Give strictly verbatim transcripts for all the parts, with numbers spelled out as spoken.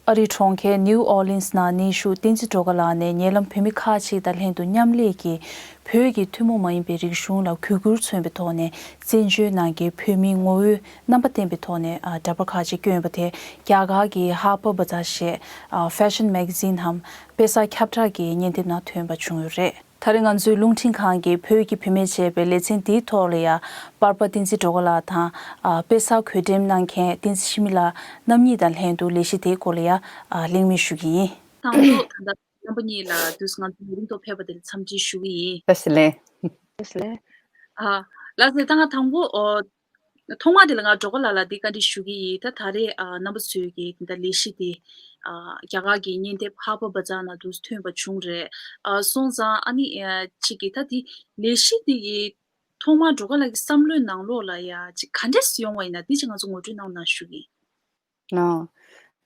ཨ་རིའི་གྲོང་ཁྱེར་ནིའུ་ཨོ་ལིན་སི་ནང་གནས་བཞུགས་བསྟན་འཛིན་སྒྲོལ་དཀར་ལགས་ནས་ཉེ་ལམ་བོད་མི་ཁག་ཅིག་དང་ལྷན་དུ་མཉམ་ལས་ཀྱིས་བོད་ཀྱི་ཐུན་མོང་མ་ཡིན་པའི་རིག་གཞུང་ལ་གུས་བཀུར་མཚོན་པའི་ཐོག་ནས་བཙན་བྱོལ་ནང་གི་བོད་མིའི་ངོ་བོའི་རྣམ་པ་བསྟན་པའི་ཐོག་ནས་ཨ་འདྲ་པར་ཁག་ཅིག་བསྐྱོན་པ་དེ་རྒྱ་གར་གྱི་ཧར་པར་བ་ཛར་ཞེས་ཨ་ཧྥེ་ཤན་མེ་ག་ཛིན་ནམ་དཔེ་གསར་ཁྱབ་བསྒྲགས་ཀྱི་བརྙན་དེབ་ནང་ཐོན་པ་བྱུང་ཡོད་རེད། ད་རེས་ང་ཚོའི་རླུང་འཕྲིན་ཁང་གིས་བོད་ཀྱི་བུད་མེད་ཅེས་པའི་ལེ་ཚན་འདིའི་ཐོག་ལ་ཡང་པར་པ་བསྟན་འཛིན་སྒྲོལ་དཀར་ལགས་དང་ཨ་དཔེ་གསར་གོ་སྒྲིག་གནང་མཁན་བསྟན་འཛིན་འཆི་མེད་ལགས་རྣམ་གཉིས་དང་ལྷན་དུ་ལས་གཞི་དེའི་སྐོར་ལ་ཡང་ཨ་གླེང་མོལ་ཞུ་གི་ཡིན། དང་པོ་ད་ལྟ་རྣམ་པ་གཉིས་ལ་དུས་ང་ཚོ་ཉེ་རིང་ཐོག་ཕེབས་པ་དེ་ལ་འཚམས་འདྲི་ཞུ་གི་ཡིན། བཀྲ་ཤིས་བདེ་ལེགས། བཀྲ་ཤིས་བདེ་ལེགས། ཨ། ལགས་སེ། ད་ང་དང་པོ་ཨོ། ཐོག་མ་དེ་ལ་ང་སྒྲོལ་དཀར་ལགས་ལ་འདི་བཀའ་འདྲི་ཞུ་གི་ཡིན། ད་ད་རེས་ཨ་རྣམ་པ་ཚོས་ཀྱི་དེ་འདྲ་ལས་གཞི་དེ་ཨ་རྒྱ་གར་གྱི་བརྙན་དེབ་ཧར་པར་བ་ཛར་ནང་དུ་ཐོན་པ་བྱུང་རེད། ཨ་སོང་ཙང་ཨ་ནི་ཨ་ཅིག་གི་ད་དེ་ལས་གཞི་དེ་གི་ཐོག་མར་སྒྲོལ་དཀར་ལགས་ཀྱི་བསམ་བློའི་ནང་ལོགས་ལ་ཡ་ཅིག་ག་འདྲས་སེ་ཡོང་བ་ཡིན་ན་འདི་ཅིག་ང་ཚོ་ངོ་སྤྲོད་གནང་ན་ཞུ་གི་ཡིན། ཨ།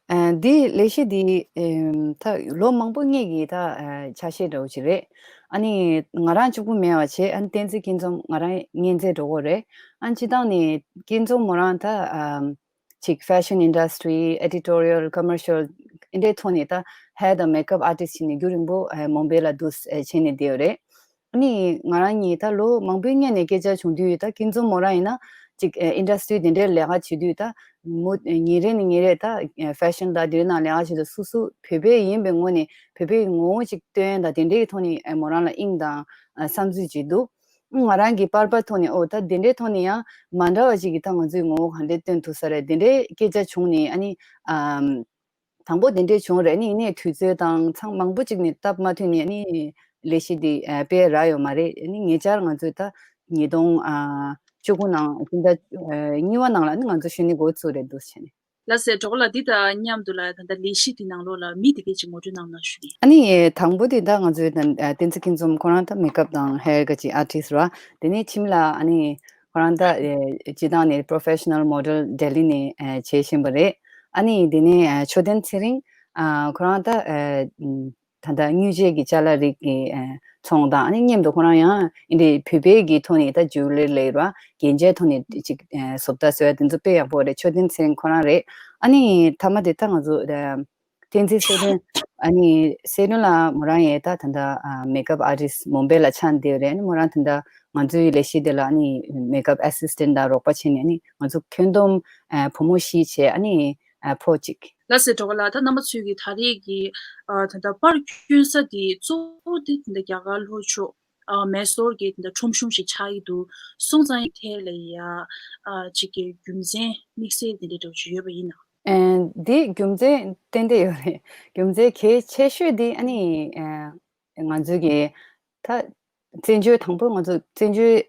ཨ་འདི་ལས་གཞི་འདི་ཨེམ་ད་ལོ་མང་པོ་སྔས་ཀྱི་ད་ཨ་ཆ་ཤས་འདྲ་བོ་ཅིག་རེད། ཨ་ནི་ང་རང་གཅིག་པུ་མེད་པ་བྱས། ཨ་ནི་བསྟན་འཛིན་སྐྱིད་འཛོམས་ང་རང་མཉེན་ཆས་འགྲོ་གི་རེད། ཨ་ནི་སྤྱིར་བཏང་ནས་སྐྱིད་འཛོམས་མོ་རང་ད་ཨམ་ཅིག་ཧྥེ་ཤན་ཨིན་ཌ་སི་ཊི་རི། ཨེ་ཌི་ཊོ་རི་ཡལ། ཀོ་མར་ཤལ། འདི་འདྲའི་ཐོག་ནས་ད་ཧེར་དང་མེག་ཨབ་ཨར་ཊིསི་ཊི་བྱས་ནས་རྒྱུན་རིང་པོ་ཨ་མུམ་བེ་ལ་འདུག་སེ་བྱས་ནས་བསྡད་ཡོད་རེད། ཨ་ནི་ང་རང་གཉིས་ད་ལོ་མང་པོའི་སྔོན་ནས་སྐད་ཆ་བྱུང་དུས། ད་སྐྱིད་འཛོམས་མོ་རང་ཡིན་ན་ཅིག་ཨ་ཨིན་ཌ་སི་ཊི་རི་དེ་འདྲའི་ལས་ཀ་བྱེད་དུས། ད་མོ་ཉིན་རེ་ནས་ཉིན་རེ་ད་ཨ་ཧྥེ་ཤན་དང་དེ་འདྲའི་ནང་ལས་ཀ་བྱེད་དུས། སོ་སོ་བོད་པ་ཡིན་པའི་ངོས་ནས་བོད་པའི་ངོ་བོ་ཅིག་སྟོན་དང་དེ་འདྲའི་ཐོག་ནས་ཨ་མོ་རང་ལ་དབྱིངས་དང་ཨ་བསམ་ཚུལ་ཅིག་འདུག་ང་རང་གི་པར་པ་ཐོག་ནས། ཨོ་ད་དེ་འདྲའི་ཐོག་ནས་ཡང་མ་འདྲ་བ་ཅིག་གིས་ད་ང་ཚོའི་ངོ་བོ་ག་འདྲས་སྟོན་ཐུབ་ས་རེད། དེ་འདྲའི་སྐད་ཆ་བྱུང་ནས། ཨ་ནི་ཨམ། དང་པོ་དེ་འདྲས་བྱུང་རེད། ཨ་ནི་ཡིན་ནའི་དུས་ཚོད་དང་ཚང་མང་པོ་ཅིག་ནས་སྟབས་མ་མཐུན་ནས། ཨ་ནི་ལས་གཞི་འདི་ཨ་སྤེལ་རག་ཡོད་མ་རེད། ཨ་ནི་ཉེ་ཆར་ང་ཚོས་ད་ཉིས་སྟོང་ཨ་བཅུ་དགུ་ནང་སྤྱི་ཟླ་ཨ་གཉིས་པ་ནང་ལ་ཨ་ནི་ང་ཚོ་ཞུ་ནི་འགོ་ཚུགས་རེད་འདུག་བྱས་ནས། ལགས་སེ། སྒྲོལ་དཀར་ལགས། འདི་དང་མཉམ་དུ་ལ་ད་ལྟ་ལས་གཞི་འདི་ནང་ལོགས་ལ་མི་དེ་གས་ཅིག་ངོ་སྤྲོད་གནང་ན་ཞུ་གི་ཡིན། ཨ་ནི་དང་པོ་དེ་ད་ང་ཚོའི་ད་ཨ་བསྟན་འཛིན་སྐྱིད་འཛོམས་ཁོ་རང་ད་མེག་ཨབ་དང་ཧེར་ག་ཅིག་ཨར་ཊིསི་རེད་བ། དེ་ནས་ཁྱིམ་ལ་ཨ་ནི་ཁོ་རང་ད་ཨ་སྤྱིར་བཏང་ནས་པོ་རོ་ཕེ་ཤ་ནལ་མོ་ཌེལ་ལྡི་ལི་ནས་ཨ་བྱེད་བཞིན་པ་རེད། ཨ་ནི་དེ་ནས་ཨ་མཆོག་ལྡན་ཚེ་རིང་། ཨ་ཁོ་རང་ད་ཨ་ད་ལྟ་སྨྱུག་རྗེས་ཀྱི་ཅ་ལག་རིགས་ཀྱི་ཨ་ཚོང་དང་། ཨ་ནི་མཉམ་དུ་ཁོ་རང་ཡང་འདི་བོད་པའི་གི་ཐོག་ནས་ད་ཇུ་ལེ་རི་ལབ་ར། རྒྱན་ཆའི་ཐོག་ནས་ཅིག་ཨ་བཟོ་ལྟ་བཟོ་ཡ་དེ་ཚོ་དཔེ་ཡག་པོ་རེད། མཆོག་ལྡན་ཚེ་རིང་ཁོ་རང་རེད། ཨ་ནི་མཐའ་མ་དེ་ད་ང་ཚོ་ཨ་བསྟན་འཛིན་གསལ་སྒྲོན། ཨ་ནི་གསལ་སྒྲོན་ལགས་མོ་རང་ཡང་ད་ད་ལྟ་ཨ་མེག་ཨབ་ཨར་ཊིསི་མུམ་བེ་ལ་ཆགས་བསྡད་ཡོད་རེད། ཨ་ནི་མོ་རང་ད་ལྟ་ང་ཚོའི་ལས་གཞི་དེ་ལ་ཨ་ནི་མེག་ཨབ་ཨེ་སིས་ཊེན་ཊི་དང་རོགས་པ་བྱས་ནས། ཨ་ནི་ང་ཚོ་ཁྱོན་བསྡོམས་ཨ་བུ་མོ་བཞི་བྱས། ཨ་ནི་ཨ་ཕོ་གཅིག་ལགས་སེ། སྒྲོལ་དཀར་ལགས། ད་རྣམ་པ་ཚོས་ཀྱིས་ད་རེས་ཀྱི་ཨ་ད་ལྟ་པར་བསྐྱོན་ས་དེ་གཙོ་བོ་དེ་ད་ལྟ་རྒྱ་གར་ལྷོ་ཕྱོགས་ཨ་མེ་སོར་གྱི་ད་ལྟ་ཁྲོམ་གཞུང་ཞིག་ཆགས་ཀྱི་འདུག་སོང་ཙང་ཡང་དེ་ལ་ཡ་ཨ་ཅིག་གི་རྒྱུ་མཚན་དམིགས་བསལ་དེ་འདྲ་འདྲ་བོ་ཅིག་ཡོད་པ་ཡིན་ན། ཨ་འདི་རྒྱུ་མཚན་ཏན་ཏན་ཡོད་རེད། རྒྱུ་མཚན་གལ་ཆེ་ཤོས་དེ་ཨ་ནི་ཨ་ང་ཚོའི་གི་ད་བཙན་བྱོལ། དང་པོ་ང་ཚོ་བཙན་བྱོལ།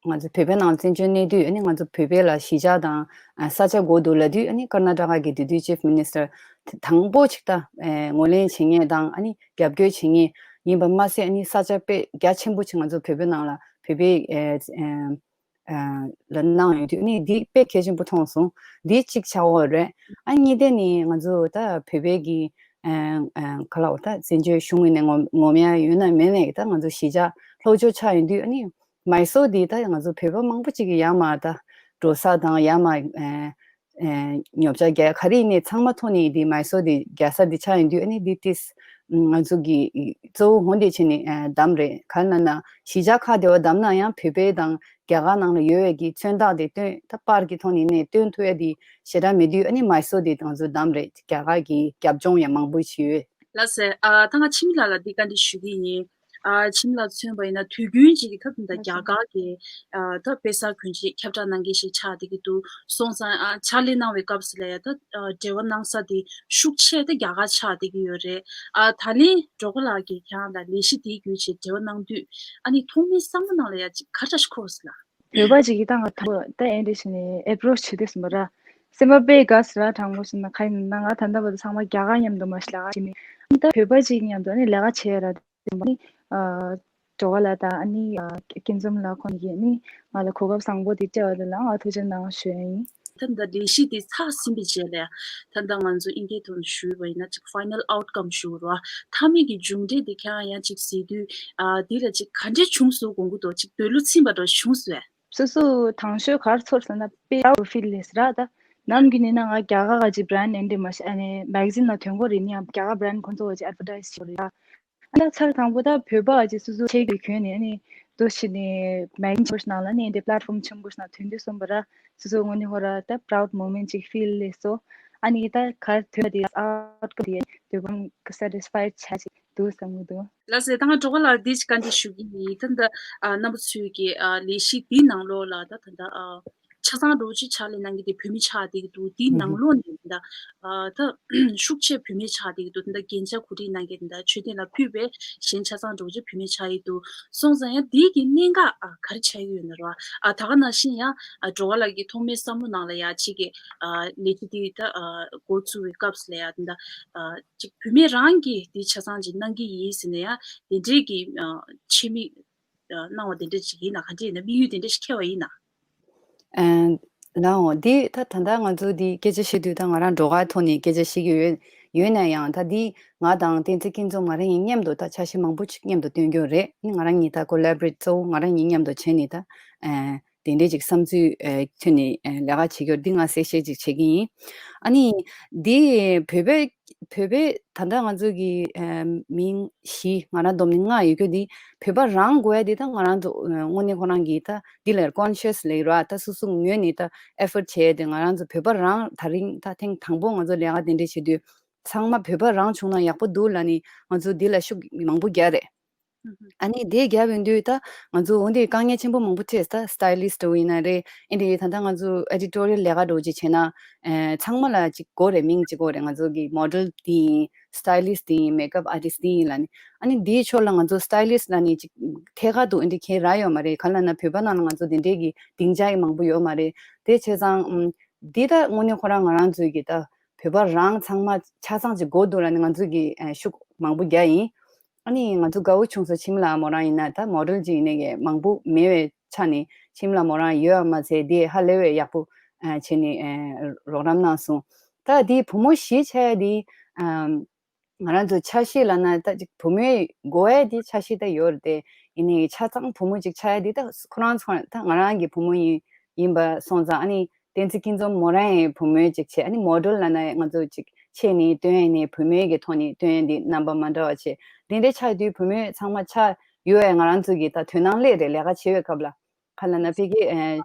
ང་ཚོ་བོད་པའི་ནང་བཙན་བྱོལ་གནས་དུས། ཨ་ནི་ང་ཚོ་བོད་པའི་ལ་གཞིས་ཆགས་དང་ཨ་ས་ཆ་དགོས་འདུག་ལབ་དུས། ཨ་ནི་ཀར་ན་ཊ་ཀ་གི་དེ་དུས་ཅིབ་མི་ནིས་ཊར་དང་པོ་ཅིག་ད་ཨ་ངོས་ལེན་བྱེད་མཁན་དང་། ཨ་ནི་རྒྱབ་སྐྱོར་བྱེད་མཁན་ཡིན་པ་མ་ཟད། ཨ་ནི་ས་ཆ་དཔེ་རྒྱ་ཆེན་པོ་ཅིག་ང་ཚོ་བོད་པའི་ནང་ལ་བོད་པའི་ཨ་ཨ་ལ་གནང་ཡོད་དུས། ཨ་ནི་འདི་དཔེ་གལ་ཆེན་པོ་མཐོང་སོང་། འདི་གཅིག་ཆགས་ཡོད་རེད། ཨ་གཉིས་དེ་ནི་ང་ཚོ་ད་བོད་པའི་གི་ཨ་ཨ་ག་ལབ་དགོས། ད་བཙན་བྱོལ་གཞུང་ངོས་ནས་ངོམ་ངོམ་ཡ་ཡོད་ན་མེད་ན། ད་ང་ཚོ་གཞིས་ཆགས་ལྷོ་ཕྱོགས་ཆགས་ཡོད་དུས། ཨ་ནི་མའི་སོར་འདི་ད་ང་ཚོ་བོད་པ་མང་པོ་ཅིག་གིས་ཡར་མར་ད་འགྲོ་ས་དང་ཡར་མར་ཨ་ཨ་ཉོ་ཆ་རྒྱག་ག་རེ་ཡིན་ནའི་ཚང་མ་ཐོག་ནས་འདི་མའི་སོར་འདི་རྒྱག་ས་འདི་ཆགས་ཡོད་དུས། ཨ་ནི་འདི་ཏིས་ང་ཚོ་གི་གཙོ་བོ་འོ་འདི་བྱས་ནས་ཨ་བདམས་རེད། ག་རེ་ན་ན་གཞིས་ཆགས་ཁག་དེ་བ་བདམས་ན་ཡང་བོད་པའི་དང་རྒྱ་གར་ནང་ལ་ཡོད་པའི་གི་མཚོན་རྟགས་དེ་སྟོན། ད་པར་གྱི་ཐོག་ནས་ནས་སྟོན་ཐུབ་ཡ་དེ་ཞེ་དྲག་མེད་དུས། ཨ་ནི་མའི་སོར་དེ་ང་ཚོ་བདམས་རེད། རྒྱ་གར་གྱི་རྒྱབ་ལྗོངས་ཡང་མང་པོ་ཞིག་ཡོད། ལགས་སེ། ཨ་ད་ང་འཆི་མེད་ལགས་ལ་འདི་བཀའ་འདྲི་ཞུ་གི་ཡིན། ཨ་འཆི་མེད་ལགས་མཚོན་པ་ཡིན་ན་དུས་རྒྱུན་ཅིག་གི་ཐབས་དང་རྒྱ་གར་གྱི་ཨ་ད་དཔེ་གསར་གྱོན་ཆས་ཁྱབ་བསྒྲགས་གནང་མཁན་ཞིག་ཆགས་བསྡད་ཀྱི་འདུག་སོང་ཙང་ཨ་ཕྱག་ལས་གནང་བའི་སྐབས་སུ་ལ་ཡ་ད་ཨ་འབྲེལ་བ་གནང་ས་དེ་ཤུགས་ཆེ་ད་རྒྱ་གར་ཆགས་བསྡད་ཀྱི་ཡོད་རེད། ཨ་ད་ལན་སྒྲོལ་དཀར་ལགས་ཀྱིས་ཁྱེད་རང་ལ་ལས་གཞི་དེའི་བརྒྱུད་བྱས་འབྲེལ་བ་གནང་དུས། ཨ་ནི་ཐོག་མའི་བསམ་བློ་ནང་ལ་ཡ་ཅིག་ག་འདྲ་ཞིག་འཁོར་སོང་ལགས། བོད་པ་ཅིག་གིས་ད་ང་དང་པོ་ད་ཨེ་འདྲ་བྱས་ནས་ཨེ་པོ་རོ་ཆི་བྱེད་དུས་ཙམ་པ་ར། སེམས་པ་དཔེ་དགའ་སོང་ར། དྲང་པོ་བཤད་ན་ག་ཡིན་ན་ང་ད་ལྟ་བར་དུ་ཚང་མ་རྒྱ་གར་མཉམ་དུ་མ་ཞིག་ལས་ཀ་བྱས་ནས། ཨ་ནི་ད་བོད་པ་ཅིག་མཉམ་དུ་ཨ་ནི་ལས་ཀ་བྱས་ར། ཨ་ནི་ཨ་སྒྲོལ་དཀར་ལགས་དང་ཨ་ནི་ཨ་སྐྱིད་འཛོམས་ལགས་ཁོང་གིས་ཨ་ནི་ང་ལ་གོ་སྐབས་བཟང་པོ་དེ་སྤྲད་པ་དེ་ལ་ང་ཐུགས་རྗེ་གནང་ཞུ་ཡ་ཡིན། ད་ལྟ་ལས་གཞི་དེ་ཚར་ཟིན་པའི་རྗེས་ལ་ད་ལྟ་ང་ཚོ་དབྱིན་སྐད་ཐོག་ནས་ཞུས་པ་ཡིན་ན་ཅིག་ཕའི་ནལ་ཨའུ་ཊི་ཀམ་ཞུ་རོ། མཐའ་མའི་གི་མཇུག་འབྲས་དེ་ཁྱེད་རང་ཡང་ཅིག་གཟིགས་དུས་ཨ་དེ་ལ་ཅིག་ག་འདྲས་བྱུང་སོང་དགོངས་ཀྱི་འདུག་ཅིག་འདོད་བློ་ཚིམ་པ་འདྲ་བྱུང་སོང་ངས། སོ་སོ་དང་ཤོས་ག་རེ་ཚོར་སོང་ན་དཔེ་proud feel ལས་ར། ད་ ནམ་གྱི་ནི་ན་ང་རྒྱ་གར་ག་ཅིག་བྷ་རན་ཌི་ཨེ་འདྲ་མ་ཤེས། ཨ་ནི་མེ་ག་ཛིན་ནང་ཐོན་གོ་རེད། ནི་ཡང་རྒྱ་གར་བྷ་རན་ཌི་ཁོང་ཚོ་ག་ཅིག་ཨེཌ་ཝར་ཊའིཛ་བྱེད་རེད། ཨ་ན་ཚར་དང་པོ་ད་བོད་པ་ག་ཅིག་སོ་སོ་ཆེད་ཀྱི་གྱོན་ནས་ཨ་ནི་འདུག་བྱས་ནས་མེ་ག་ཛིན་ཆེན་པོ་ཞིག་ནང་ལ་ནི་འདི་པླེ་ཊི་ཕོམ་ཆེན་པོ་ཞིག་ནང་ཐོན་དུས་སོང་བ་ར་སོ་སོ་དངོས་གནས་ཧོ་ར་ད་པ་རའུ་ཌི་མོ་མེན་ཊི་ཅིག་ཕིལ་ལས་སོ། ཨ་ནི་ད་ག་རེ་ཐོན་པ་དེ་ཨའུ་ཊི་ཀམ་དེ་འདོད་པ་སེ་ཊི་སི་ཕའེ་ཌི་ཆགས་ཅིག་འདུག་བསམ་གྱི་འདུག་ལགས་སོ། ད་ང་འགྲོ་ག་ལ་འདི་ཅིག་བཀའ་འདྲི་ཞུ་གི་ཡིན། ད་ད་ཨ་རྣམ་པ་ཚོས་ཀྱི་ཨ་ལས་གཞི་འདིའི་ནང་ལོགས་ལ་ད་ད་ད་ཨ་ཆ་ཚང་འགྲོ་ཅིག་ཕྱག་ལས་གནང་གི་དེ་བོད་མི་ཆགས་བསྡད་ཀྱི་འདུག་འདིའི་ནང་ལོགས་ནས་ད་ཨ་ད་ཤུགས་ཆེ་བོད་མི་ཆགས་བསྡད་ཀྱི་འདུག་ད་འགན་ཆ་གོ་སྒྲིག་གནང་མཁན་ད་མཆོད་རྟེན་ལ་ཕུལ་བའི་གཞན་ཆ་ཚང་འགྲོ་ཅིག་བོད་མི་ཆགས་ཡི་འདུག་སོང་ཙང་ཡང་འདི་གི་གནད་འགག་ཨ་ག་རེ་ཆགས་ཀྱི་ཡོད་ན་ར། ཨ་ད་ག་ནང་བཞིན་ཡང་ཨ་འགྲོ་ག་ལ་གི་ཐོག་མའི་བསམ་བློ་ནང་ལ་ཡ་ཅིག་གི་ཨ་ལས་གཞི་འདི་ད་ཨ་འགོ་བཙུགས་པའི་སྐབས་ལ་ཡ་ད་ཨ་ཅིག་བུད་མེད་རང་གིས་འདི་ཆ་ཚང་ཅིག་གནང་གི་ཡིན་ཟེར་ན་ཡང་དེ་འདྲའི་གི་ཨ་ཆེད་དམིགས་ཨ་གནང་བ་དེ་འདྲ་ཅིག་ཡིན་ན། ག་འདྲ་ཡིན་ན། དམིགས་ཡུལ་དེ་འདྲ་ཞིག་འཁྱེར་བ་ཡིན་ན། ཨ་ལའོ། འདི་ད་ད་ལྟ་ང་ཚོ་འདི་སྐད་ཆ་བཤད་དུས་ད་ང་རང་འགྲོ་ག་ཐོག་ནས་སྐད་ཆ་བཤད་ཀྱི་ཡོད། ཡོད་ན་ཡང་ད་འདི་ང་དང་བསྟན་འཛིན་སྐྱིད་འཛོམས་ང་རང་གཉིས་མཉམ་དུ་ད་འཆར་གཞི་མང་པོ་ཅིག་མཉམ་དུ་བཏོན་རྒྱུ་རེད། ནི་ང་རང་གཉིས་ད་ཀོ་ལེ་བོ་རེ་ཊི་གཙོ་བོ་ང་རང་གཉིས་མཉམ་དུ་བྱས་ནས་ད་ཨ་དེ་འདྲའི་ཅིག་བསམ་ཚུལ་ཨ་ཐོན་ནས་ཨ་ལས་ཀ་བྱེད་རྒྱུར་འདི་ང་གསལ་བཤད་ཅིག་བྱེད་ཀྱི་ཡིན། ཨ་ནི་འདི་བོད་པའི་བོད་པའི་ད་ལྟ་ང་ཚོ་གི་ཨ་མིང་བཞི་ང་རང་བསྡོམས་ནས་ལྔ་ཡོད་རྒྱུ་འདི་བོད་པ་རང་དགོས་ཡ་འདི་ད་ང་རང་ཚོ་ཨ་དངོས་གནས་ཁོ་རང་གི་ད་འདི་ལ་ཀོན་ཤི་ཡས་ལབ་ཀྱི་རེད་བ། ད་སོ་སོ་ངོས་ནས་ད་ཨེ་ཕོར་ཊི་བྱས་ཏེ་ང་རང་ཚོ་བོད་པ་རང་ད་རིང་ད་ཐེངས་དང་པོ་ང་ཚོ་ལས་ཀ་དེ་འདྲ་བྱེད་དུས་ཚང་མ་བོད་པ་རང་བྱུང་ན་ཡག་པོ་འདུག་ལབ་ནས་ང་ཚོ་འདི་ལ་ཤུགས་མང་པོ་རྒྱག་རེད། ཨ་ནི་དེ་རྒྱབ་ཡོང་དུས་ད་ང་ཚོ་འོ་འདི་དཀའ་ངལ་ཆེན་པོ་མང་པོ་འཕྲད། ད་སི་ཊའི་ལི་སི་ཊི་འདྲ་བོ་ཡིན་ན་རེད། ཨེ་འདྲ་ཡིན་ད་ལྟ་ང་ཚོ་ཨེ་ཌི་ཊོ་རི་ཡལ་ལས་ཀ་འདྲ་བོ་ཅིག་བྱས་ན་ཨེ་ཚང་མ་ལ་ཅིག་དགོས་རེད། མིང་ཅིག་དགོས་རེད། ང་ཚོ་གི་མོ་ཌེལ་དེ་ཡིན། སི་ཊའི་ལི་སི་ཊི་དེ་ཡིན། མེག་ཨབ་ཨར་ཊི་སི་ཊི་དེ་ཡིན་ལབ་ནས། ཨ་ནི་འདིའི་ཕྱོགས་ལ་ང་ཚོ་སི་ཊའི་ལི་སི་ཊི་ལབ་ནས་ཅིག་ཐད་ཀར་དུ་ཨེ་འདྲ་ཁྱེད་རག་ཡོད་མ་རེད། ག་ལབ་ན་བོད་པ་ནང་ལ་ང་ཚོ་དེ་འདྲའི་གི་སྡིངས་ཆ་ཡི་མང་པོ་ཡོད་མ་རེད། དེ་བྱས་ཙང་ཨམ་འདི་ད་དངོས་གནས་ཁོ་རང་ང་རང་ཚོའི་གི་ད་བོད་པ་རང་ཚང་མ་ཆ་ཚང་ཅིག་དགོས་འདུག་ལབ་ནས་ང་ཚོ་གི་ཨ་ཤུགས་མང་པོ་རྒྱག་ཡིན། ཨ་ནི་ང་ཚོ་དགའ་བོ་བྱུང་སོང་། འཆི་མེད་ལགས་མོ་རང་ཡིན་ན་ད་མོ་ཌེལ་ཅིག་ཡིན་ནའི་མང་པོ་མེད་པའི་ཆ་ནས་འཆི་མེད་ལགས་མོ་རང་ཡོད་པ་མ་ཚད་དེ་ཧ་ལས་པའི་ཡག་པོ་ཨ་བྱས་ནས་ཨ་རོགས་རམ་གནང་སོང་། ད་དེ་བུ་མོ་བཞི་ཆགས་ཡ་དེ་ཨ་ང་རང་ཚོ་ཆ་ཤས་ལབ་ན་ད་ཅིག་བུ་མོའི་དགོས་ཡ་དེ་ཆ་ཤས་ད་ཡོད་རེད་དེ། ཡིན་ནའི་ཆ་ཚང་བུ་མོ་ཅིག་ཆགས་ཡ་དེ་ད་ཁོ་རང་ཚོ་ད་ང་རང་གི་བུ་མོ་ཡིན་ཡིན་པ་སོང་ཙང་། ཨ་ནི་བསྟན་འཛིན་སྐྱིད་འཛོམས་མོ་རང་ཡང་བུ་མོའི་ཅིག་བྱས། ཨ་ནི་མོ་ཌེལ་ལབ་ན་ང་ཚོ་ཅིག་ཆས་ནི་སྟོན་ཡ་ནི་བུ་མོའི་གི་ཐོག་ནས་སྟོན་ཡ་འདི་རྣམ་པ་མ་འདྲ་བ་བྱས། འདི་འདྲའི་ཆགས་དུས་བུ་མོ་ཚང་མ་ཆགས་ཡོད་ཡ་ང་རང་ཚོ་གི་ད་དོ་སྣང་སླེབས་རེད། ལས་ཀ་བྱེད་པའི་སྐབས་ལ་ག་ལབ་ན་ཕ་གི་ཨ་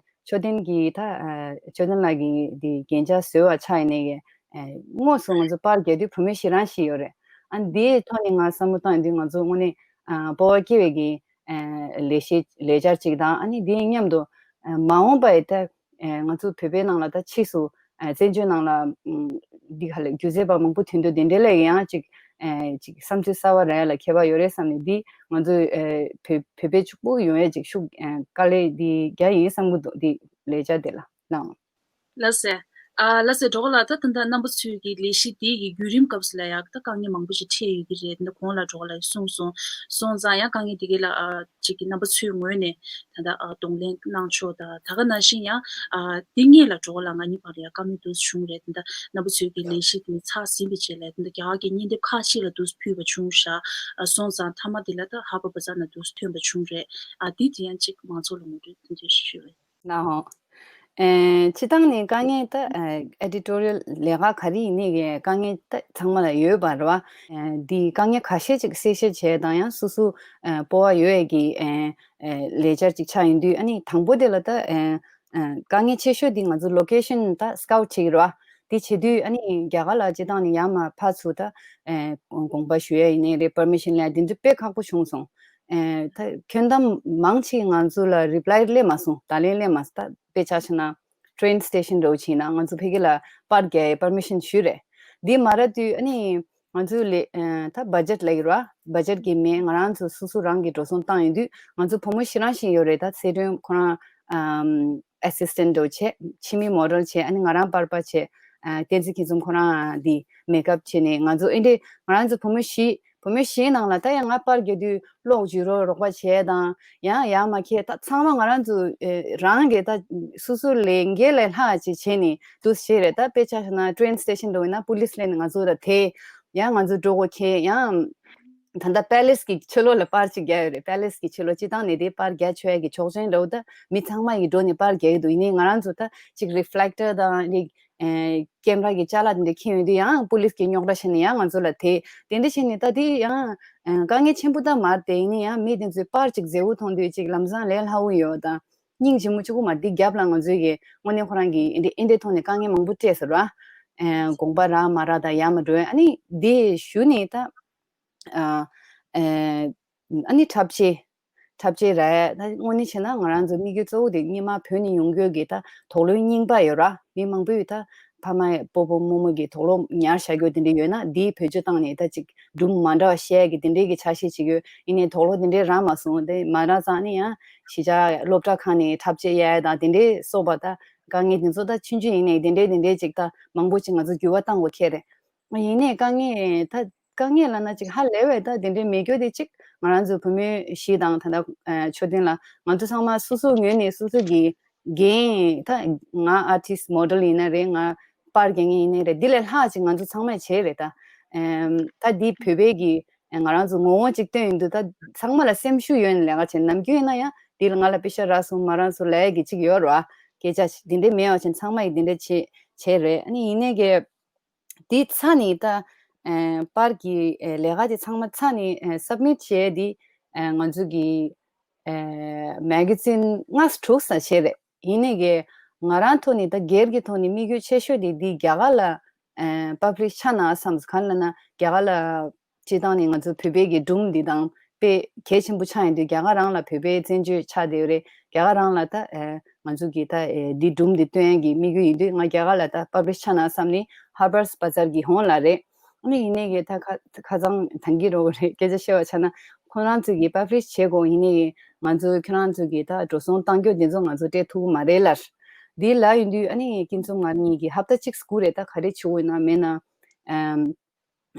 མཆོད་རྟེན་གྱི་ད་ཨ་མཆོད་རྟེན་ལགས་ཀྱི་འདི་རྒྱན་ཆ་བཟོ་བ་ཆགས་ཡིན་ནའི་གི་ཨ་དངོས་སུ་ང་ཚོ་པར་རྒྱག་དུས་བུ་མོ་བཞི་རང་བཞི་ཡོད་རེད། ཨ་འདིའི་ཐོག་ནས་ང་བསམ་བློ་བཏང་ཡོང་དུས་ང་ཚོ་དངོས་གནས་ཨ་སྤོབས་པ་སྐྱེ་བའི་གི་ཨ་ལས་གཞི་ལས་འཆར་ཅིག་དང་། ཨ་ནི་དེའི་མཉམ་དུ་ཨ་མ་འོངས་པའི་ད་ཨ་ང་ཚོ་བོད་པའི་ནང་ལ་ད་ཕྱིས་སུ་ཨ་བཙན་བྱོལ་ནང་ལ་ཨམ་འདི་ག་ལ་སྒྱུ་རྩལ་པ་མང་པོ་ཐོན་དུས་དེ་འདྲའི་ལ་ཡང་ཅིག་ཨ་ཅིག་བསམ་ཚུལ་གསར་པ་རག་ཡ་ལ་ཁྱད་པར་ཡོད་རེད་བསམ་ནས། འདི་ང་ཚོ་ཨ་བོད་བོད་པའི་ཕྱུག་པོ་ཡོང་ཡ་ཅིག་ཤུགས་ཨ་དཀའ་ལས་འདི་རྒྱག་ཡིན་བསམ་གྱི་འདུག་འདི་ལས་འཆར་དེ་ལ་ལའང་། ལགས་སེ། ཨ་ལགས་སེ། འགྲོ་ག་ལ་ད་ད་ལྟ་རྣམ་པ་ཚོས་ཀྱི་ལས་གཞི་འདི་ཡི་བརྒྱུད་རིམ་སྐབས་སུ་ལ་ཡང་ད་དཀའ་ངལ་མང་པོ་ཞིག་འཕྲད་ཡོད་ཀྱི་རེད། ད་གོང་ལ་འགྲོ་ག་ལ་གསུངས་སོང་། སོང་ཙང་ཡང་དཀའ་ངལ་འདི་གའི་ལ་ཨ་ཅིག་གི་རྣམ་པ་ཚོའི་ངོས་ནས་ད་ལྟ་ཨ་གདོང་ལེན་གནང་ཕྱོགས་དང་། ད་ག་ནང་བཞིན་ཡང་ཨ་འདི་སྔོན་ལ་འགྲོ་ག་ལ་ང་གཉིས་བར་ལ་ཡང་བཀའ་མོལ་འདུག་སེ་བྱུང་རེད། ད་ལྟ་རྣམ་པ་ཚོས་ཀྱི་ལས་གཞི་དེ་ཚར་ཟིན་པའི་རྗེས་ལ་ད་ལྟ་རྒྱ་གར་གྱི་བརྙན་དེབ་ཁག་ཅིག་ལ་འདུག་སེ་ཕུལ་བ་བྱུང་ཤག་ཨ་སོང་ཙང་མཐའ་མ་དེ་ལ་ད་ཧར་པར་བ་ཛར་ནང་འདུག་སེ་ཐོན་པ་བྱུང་རེད། ཨ་འདི་དེ་ཡང་ཅིག་མང་ཚོགས་ལ་ངོ་སྤྲོད་དེ་འདྲ་ཞུས་པ་ཡིན། ལའང་། ཨེ་སྤྱིར་བཏང་ནས་དཀའ་ངལ་ད་ཨེ་ཨེ་ཌི་ཊོ་རི་ཡལ་ལས་ཀ་ག་རེ་ཡིན་ནའི་གི་དཀའ་ངལ་ད་ཚང་མ་ལ་ཡོད་པ་རེད་བ། ཨེ་འདི་དཀའ་ངལ་ཁ་ཤས་ཅིག་གསལ་བཤད་བྱས་དང་། ཡང་སོ་སོ་ཨེ་སྤོབས་པ་ཡོད་ཡས་ཀྱི་ཨེ་ཨེ་ལས་འཆར་ཅིག་ཆགས་ཡོང་དུས། ཨ་ནི་དང་པོ་དེ་ལ་ད་ཨེ་ཨེ་དཀའ་ངལ་ཆེ་ཤོས་འདི་ང་ཚོ་ལོ་ཀེ་ཤན་ད་སི་ཀའུ་ཊི་བྱེད་ཀྱི་རེད་བ། དེ་བྱེད་དུས་ཨ་ནི་རྒྱ་གར་ལ་སྤྱིར་བཏང་ནས་ཡར་མར་ཕར་ཚུར་ད་ཨེ་དགོངས་པ་ཞུ་ཡས་ཡིན་ནའི་རེད། པར་མི་ཤན་ལེན་ཡས་དེ་ཚོ་དཔེ་ཁག་པོ་བྱུང་སོང་། ཨེ་ད་ཁྱོན་བསྡོམས་མང་ཆེ་ང་ཚོ་ལ་རི་པ་ལའི་སླེབས་མ་སོང་། ད་ལན་སླེབས་མ་སོང་། ད་དཔེ་ཆ་བཞག་ན་ཊེ་རེན་སི་ཊེ་ཤན་འདྲ་བོ་ཕྱིན་ན་ང་ཚོ་ཕ་གི་ལ་པར་རྒྱག་ཡས་པར་མི་ཤན་ཞུས་རེད། འདི་མ་རག་དུས་ཨ་ནི་ང་ཚོའི་ལས་ཨེ་ད་བ་ཇེཊ་ལབ་ཀྱི་རེད་བ། བ་ཇེཊ་ཀྱི་མེད། ང་རང་ཚོ་སོ་སོ་རང་གིས་འགྲོ་སོང་བཏང་ཡོང་དུས། ང་ཚོ་བུ་མོ་བཞི་རང་བཞིན་ཡོད་རེད། ད་ཚེ་སྒྲོན་ཁོ་རང་ཨམ་ཨེ་སི་སི་ཊེན་ཊི་འདྲ་བོ་བྱས། འཆི་མེད་མོ་ཌེལ་བྱས། ཨ་ནི་ང་རང་པར་པ་བྱས། ཨ་བསྟན་འཛིན་སྐྱིད་འཛོམས་ཁོ་རང་འདི་མེག་ཨབ་བྱས་ནས། ང་ཚོ་ཨེ་འདྲས་ང་རང་ཚོ་བུ་མོ་བཞི་བུ་མོ་བཞིའི་ནང་ལ་ད་ཡང་ང་པར་རྒྱག་དུས་གློག་འཇུག་རོགས་རོགས་པ་བྱས་དང་། ཡང་ཡར་མར་འཁྱེར། ད་ཚང་མ་ང་རང་ཚོ་ཨེ་རང་གིས་ད་སོ་སོ་ལས་འགན་ལས་ལྷག་ཅིག་བྱས་ནས་འདུག་སེ་བྱས་རེད། ད་དཔེ་ཆ་བཞག་ན་ཊེ་རེན་སི་ཊེ་ཤན་འགྲོ་ཡིན་ན་པུ་ལིས་སླེབས་ནས་ང་ཚོ་ལ་དེད། ཡང་ང་ཚོ་འགྲོ་དགོས་ཁེལ། ཡང་ད་ལྟ་པེ་ལེ་སི་གི་ཕྱི་ལོགས་ལ་པར་ཅིག་རྒྱག་ཡོད་རེད། པེ་ལེ་སི་གི་ཕྱི་ལོགས་སྤྱིར་བཏང་ནས་དེ་པར་རྒྱག་ཆོག་ཡ་གི་ཆོག་མཆན་འདྲ་བོ་ད་མི་ཚང་མ་ཡིས་འགྲོ་ནས་པར་རྒྱག་གི་འདུག་ཡིན་ནའི་ང་རང་ཚོ་ད་ཅིག་རི་ཕི་ལེག་ཊར་དང་རིག་ཨེ་ཀེམ་ར་གི་ཅ་ལག་དེ་འདྲ་འཁྱེར་ཡོང་དུས་ཡང་པུ་ལིས་གི་རྙོག་དྲ་བྱས་ནས་ཡང་ང་ཚོ་ལ་དེ་དེ་འདྲ་བྱས་ནས་ད་དེ་ཡང་ཨེ་དཀའ་ངལ་ཆེན་པོ་ད་མ་རེད་དེ། ཡིན་ན་ཡང་མི་དེ་ཚོའི་པར་ཅིག་མཛེས་པོ་མཐོང་དུས་ཅིག་ལམ་སང་ལས་སླ་བོ་ཡོད་ད། སྙིང་རྗེ་མོ་གཅིག་པོ་མ་རེད། འདི་རྒྱབ་ལ་ང་ཚོའི་གི་དངོས་གནས་ཁོ་རང་གི་ཨེ་འདྲ་ཨེ་འདྲ་ཐོག་ནས་དཀའ་ངལ་མང་པོ་སྤྲད་ཟེར་བ། ཨེ་དགོངས་པ་རག་མ་རག་དང་ཡར་མར་འགྲོ། ཨ་ནི་དེ་ཞུ་ནས་ད་ཨ་ཨེ་ཨ་ནི་འཁྲབ་ཆས། འཁྲབ་ཆས་རེད། ད་དངོས་གནས་བྱས་ན་ང་རང་ཚོ་དམིགས་ཡུལ་གཙོ་བོ་དེ་སྔོན་མ་བོད་ནས་ཡོང་མཁན་གྱི་ད་དུག་ལོག་རྙིང་པ་ཡོད་ར། མི་མང་པོས་ད་ཕ་མ་སྤོ་བོ་རྨོ་མོ་གི་དུག་ལོག་ཉར་བཞག་རྒྱུ་དེ་འདྲ་ཡོད་ན་དེའི་བེད་སྤྱོད་བཏང་ནས་ད་ཅིག་སྒྲུང་མ་འདྲ་བ་བཤད་ཀྱི་དེ་འདྲའི་གི་ཆ་ཤས་ཅིག་ཡོད། ཡིན་ནའི་དུག་ལོག་དེ་འདྲའི་རག་མ་སོང་། དེ་མ་རག་ཙང་ནི་ཡང་གཞིས་ཆགས་སློབ་གྲྭ་ཁག་ནས་འཁྲབ་ཆས་གཡར་ཡ་དང་དེ་འདྲའི་སོགས་པ་ད་དཀའ་ངལ་དེ་ཚོ་ད་ཆུང་ཆུང་ཡིན་ནའི་དེ་འདྲའི་དེ་འདྲའི་ཅིག་ད་མང་པོ་ཅིག་ང་ཚོ་འགྱུར་བ་བཏང་དགོས་ཁེལ་རེད། ཡིན་ནའི་དཀའ་ངལ་ད་དཀའ་ངལ་ལབ་ན་ཅིག་ཧ་ལས་པའི་ད་དེ་འདྲའི་མེད་རྒྱུ་དེ་ཅིག་ང་རང་ཚོ་བུད་མེད་བཞི་དང་ད་ལྟ་ཨ་མཆོད་རྟེན་ལ་ང་ཚོ་ཚང་མ་སོ་སོ་ངོས་ནས་སོ་སོ་གི་འགན་ད་ང་ཨར་ཊིསི་མོ་ཌེལ་ཡིན་ན་རེད། ང་པར་རྒྱག་མཁན་ཡིན་ནའི་རེད། འདི་ལས་ལྷག་ཅིག་ང་ཚོ་ཚང་མས་བྱས་རེད་ད། ཨེམ་ད་འདི་བོད་པའི་གི་ང་རང་ཚོ་ངོ་བོ་ཅིག་སྟོན་ཡོང་དུས་ད་ཚང་མ་ལ་སེམས་ཤུགས་ཡོད་ནས་ལས་ཀ་བྱེད། ནམ་རྒྱུན་ཡིན་ན་ཡང་འདི་ལ་ང་ལ་པེ་ཤ་རག་སོང་མ་རག་སོང་ལབ་ཡ་གི་ཅིག་ཡོད་རེད་བ། སྐད་ཆ་འདི་འདྲའི་མེད་པ་བྱས་ཚང་མ་ཡིས་འདི་འདྲ་བྱེད་བྱས་རེད། ཨ་ནི་ཡིན་ནའི་གི་དེ་ཚ་ནི་ད་ཨེ་པར་གྱི་ཨེ་ལས་ཀ་དེ་ཚང་མ་ཚ་ནི་ཨེ་སབ་མིཊ་བྱས་དེ་ཨེ་ང་ཚོ་གི་ཨེ་མེ་ག་ཛིན་ལྔ་དྲུག་ཙམ་བྱས་རེད། ཡིན་ནའི་གི་ང་རང་ཐོག་ནས་ད་སྒེར་གྱི་ཐོག་ནས་དམིགས་ཡུལ་ཆེ་ཤོས་དེ་འདི་རྒྱ་གར་ལ་ཨེ་པབ་ལིཤ་ཆགས་ན་བསམ། གང་ལབ་ན་རྒྱ་གར་ལ་སྤྱིར་བཏང་ནས་ང་ཚོ་བོད་པའི་གི་སྒྲུང་འདི་དང་དཔེ་གལ་ཆེན་པོ་ཆགས་ཡོང་དུས་རྒྱ་གར་རང་ལ་བོད་པའི་བཙན་བྱོལ་ཆགས་བསྡད་ཡོད་རེད། རྒྱ་གར་རང་ལ་ད་ཨེ་ང་ཚོ་གི་ད་ཨེ་འདི་སྒྲུང་འདི་སྟོན་ཡ་གི་དམིགས་ཡུལ་ཡིན་དུས་ང་རྒྱ་གར་ལ་ད་པབ་ལིཤ་ཆགས་ན་བསམ་ནས་ཧར་པར་སི་བ་ཛར་གི་ཧོང་ལ་རེད། ཨ་ནི་ཡིན་ནའི་གི་ད་ཁ་ཁ་སང་ཐང་གི་རོ་རེད། སྐད་ཆ་བཤད་པ་ཆ་ན་ཁོ་རང་ཚོ་གི་པབ་ལིཤ་བྱེད་དགོས། ཡིན་ནའི་གི་ང་ཚོ་ཁྱོད་རང་ཚོ་གི་ད་འགྲོ་སོང་བཏང་རྒྱུ་འདི་ཚོ་ང་ཚོ་སྤྲད་ཐུབ་ཀྱི་མ་རེད་ལབ། འདི་ལབ་ཡོང་དུས་ཨ་ནི་ཀུན་འཛོམས་ང་གཉིས་ཀྱི་ཧབ་ཏ་གཅིག་སྒུག་རེད། ད་ག་རེ་བྱེད་དགོས་ན་མེད་ན། ཨམ།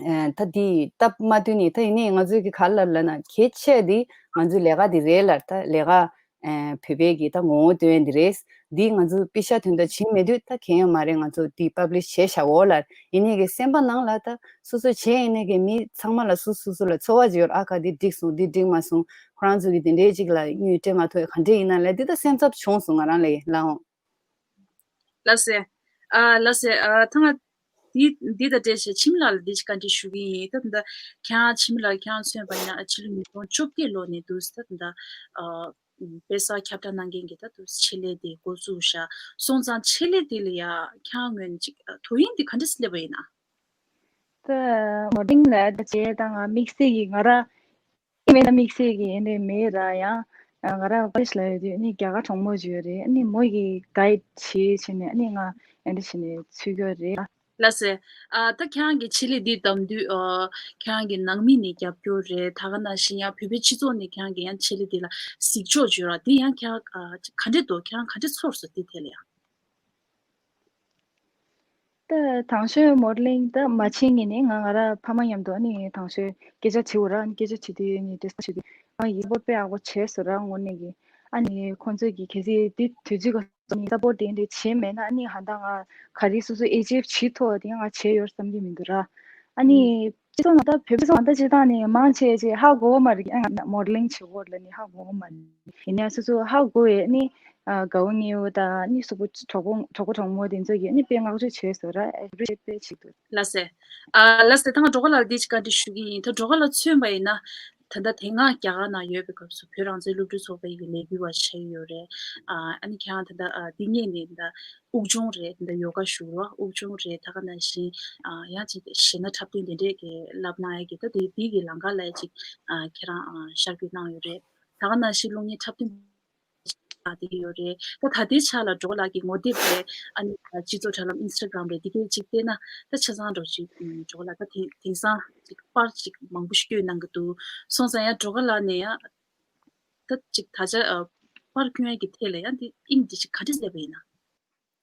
ཨ་ད་འདི་སྟབས་མ་བསྟུན་ནས་ད་ཡིན་ནའི་ང་ཚོའི་གི་ག་ལ་ལབ་ན་གལ་ཆེ་འདི་ང་ཚོའི་ལས་ཀ་འདི་རེད་ལབ། ད་ལས་ཀ་ཨ་བོད་པའི་གི་ད་ངོ་བོ་སྟོན་འདི་རེད། འདི་ང་ཚོ་པེ་ཤ་དོན་དག་བྱིན་མེད་དུས་ད་གལ་ཡོད་མ་རེད། ང་ཚོ་འདི་པབ་ལིཤ་བྱས་བཞག་འོ་ལབ། ཡིན་ནའི་གི་སེམས་པ་ནང་ལ་ད་སོ་སོ་བྱས་ཡིན་ནའི་གི་མི་ཚང་མ་ལ་སོ་སོ་སོ་ལ་ཚོར་བ་ཅིག་ཡོད། ཨ་ཁ་འདི་འགྲིག་སོང་། འདི་འགྲིག་མ་སོང་། ཁོ་རང་ཚོ་གི་འདི་འདྲའི་ཅིག་ལ་དངུལ་སྤྲད་མ་ཐུབ་ག་འདྲས་ཡིན་ན་ལབ། འདི་ད་སེམས་འཚབ་བྱུང་སོང་ང་རང་ལ་ཡིན་ལགས་འོང་། ལགས་སེ། ཨ་ལགས་སེ། ཨ་ཐ་ང་འདི་འདི་དང་འབྲེལ་བྱས་འཆི་མེད་ལགས་ལ་འདི་ཅིག་བཀའ་འདྲི་ཞུ་གི་ཡིན། ད་ད་ཁྱེད་རང་འཆི་མེད་ལགས་ཁྱེད་རང་མཚོན་པ་ཡིན་ན་ཨ་ཕྱི་ལོ་ཉིས་སྟོང་བཅོ་བརྒྱད་ལོ་ནས་འདུག་ད་ད་ཨ་དཔེ་གསར་ཁྱབ་བསྒྲགས་གནང་མཁན་གྱི་ད་དུ་ཆེད་ལས་དེ་འགོ་བཙུགས་བཞག་སོང་ཙང་ཆེད་ལས་དེ་ལ་ཡ་ཁྱེད་རང་ངོས་ནས་ཅིག་ཨ་དོ་དབྱིངས་འདི་ག་འདྲས་སླེབས་པ་ཡིན་ན། ད་མོ་ཌེ་ལིང་ལ་ད་བྱས་ད་ང་དམིགས་བསལ་གྱི་ང་ར་མེད་ན་དམིགས་བསལ་གྱི་ཨེ་འདྲས་མེད་ར། ཡང་ང་རང་པ་རི་ཤི་ལ་ཡོད་དུས་ཨ་ནི་རྒྱ་གར་གྲོགས་མོ་ཅིག་ཡོད་རེད། ཨ་ནི་མོ་གིས་གའིཌ་བྱེད་བྱས་ནས་ཨ་ནི་ང་ཨེ་འདྲས་བྱས་ནས་ཚུད་ཀྱི་ཡོད་རེད། ལགས་སེ། ཨ་ད་ཁྱེད་རང་གི་ཆེད་ལས་འདི་བདམས་དུས་ཨ་ཁྱེད་རང་གི་ནང་མི་ནས་རྒྱབ་སྐྱོར་རེད། ད་ག་ནང་བཞིན་ཡང་བོད་པའི་སྤྱི་ཚོགས་ནས་ཁྱེད་རང་གི་ཡང་ཆེད་ལས་འདི་ལ་གཟིགས་ཕྱོགས་བརྗོད་ར་འདི་ཡང་ཁྱེད་རང་ཨ་ག་འདྲས་འདུག་ཁྱེད་རང་ག་འདྲས་ཚོར་སོང་འདི་ཐད་ལ་ཡང་། ད་དང་ཤོས་མོ་ཌེ་ལིང་ད་མ་བྱེད་ངེས་ནས་ང་ང་ར་ཕ་མ་མཉམ་དུ་ཨ་ནི་དང་ཤོས་སྐད་ཆ་དྲི་བ་ར། ཨ་ནི་སྐད་ཆ་དྲི་དུས་ཨ་ནི་འདྲེ་ས་བྱེད་དུས་ང་ཡིག་པོ་དཔེ་ཡག་པོ་བྱས་སོང་ར། དངོས་གནས་ཀྱི་ཨ་ནི་ཁོང་ཚོས་ཀྱི་གལ་སྲིད་འདི་དུས་ཚོད་ཀྱི་ནི་སབ་པོར་དེ་འདྲ་བྱས་མེད་ན་ཨ་ནི་ཧ་ད་ང་ག་རེ་སོ་སོ་ཨེ་ཅིབ་བྱེད་ཐུབ་པ་དེ་ང་བྱས་ཡོད་བསམ་གྱི་མི་འདུག་ར། ཨ་ནི་སྤྱི་ཚོགས་ནང་ད་བོད་པའི་ཚོགས་ནང་ད་སྤྱིར་བཏང་ནས་མང་ཆེ་ཆེ་ཧ་གོ་བ་མ་རེད། ཨ་ང་མོ་ཌེ་ལིང་བྱེད་དགོས་ལ་ནི་ཧ་གོ་བ་མ་རེད། ཡིན་ནའི་སོ་སོ་ཧ་གོ་བའི་ནི་ཨ་དགའ་བོ་ཉེ་བོ་དང་ནི་སོག་པོ་གྲོགས་པོ་གྲོགས་པོ་གྲོགས་མོ་དེ་ཚོ་གིས་ནི་དཔེ་བསྔགས་བརྗོད་བྱས་སོང་ར། ཨེ་གྲུ་ཤེ་དཔེ་བྱེད་འདུག་ལགས་སེ། ཨ་ལགས་སེ། ད་ང་སྒྲོལ་དཀར་ལགས་འདི་ཅིག་བཀའ་འདྲི་ཞུ་གི་ཡིན། ད་སྒྲོལ་དཀར་ལགས་མཚོན་པ་ཡིན་ན་ད་ལྟ་དེ་སྔ་རྒྱ་གར་ནང་ཡོད་པའི་སྐབས་སུ་བོད་རང་བཙན་སློབ་ཕྲུག་ཚོགས་པའི་ལས་འགུལ་བ་བྱས་ཡོད་རེད། ཨ་ཨ་ནི་ཁྱེད་རང་ད་ལྟ་ཨ་འདི་ངེད་ནས་ད་དབུགས་སྦྱོང་རེད། ད་ཡོ་ག་ཞུ་རོགས་དབུགས་སྦྱོང་རེད། ད་ག་ནང་བཞིན་ཨ་ཡང་ཅིག་གཞས་སྣ་འཁྲབ་སྟོན་དེ་འདྲས་ཀྱི་བསླབ་གནང་ཡས་ཀྱི་ད་དེ་དེ་གི་ལམ་ཁ་ལ་ཅིག་ཨ་ཁྱེད་རང་ཨ་ཤར་བསྐྱོད་གནང་ཡོད་རེད། ད་ག་ནང་བཞིན་གློག་བརྙན་འཁྲབ་སྟོན་ཨ་དེ་ཡོད་རེད། ད་ད་ལྟའི་ཆ་ལ་སྒྲོལ་དཀར་ལགས་ཀྱི་ངོ་དེབ་རེད། ཨ་ནི་སྤྱི་ཚོགས་དྲ་ལམ་ཨིན་སི་ཊ་གྷ་རམ་རེད། དེ་གའི་ཅིག་བལྟས་ན་ད་ཆ་ཚང་འགྲོ་ཅིག་སྒྲོལ་དཀར་ལགས་ད་དེང་དེང་སང་ཅིག་པར་ཅིག་མང་པོ་ཞིག་བསྐྱོན་གནང་གི་འདུག་སོང་ཙང་ཡང་སྒྲོལ་དཀར་ལགས་ནས་ཡང་ད་ཅིག་ད་ཆ་ཨ་པར་སྐྱོན་ཡས་ཀྱི་ཐད་ལ་ཡང་དེ་དབྱིངས་དེ་ཅིག་ག་འདྲས་སླེབས་པ་ཡིན་ན།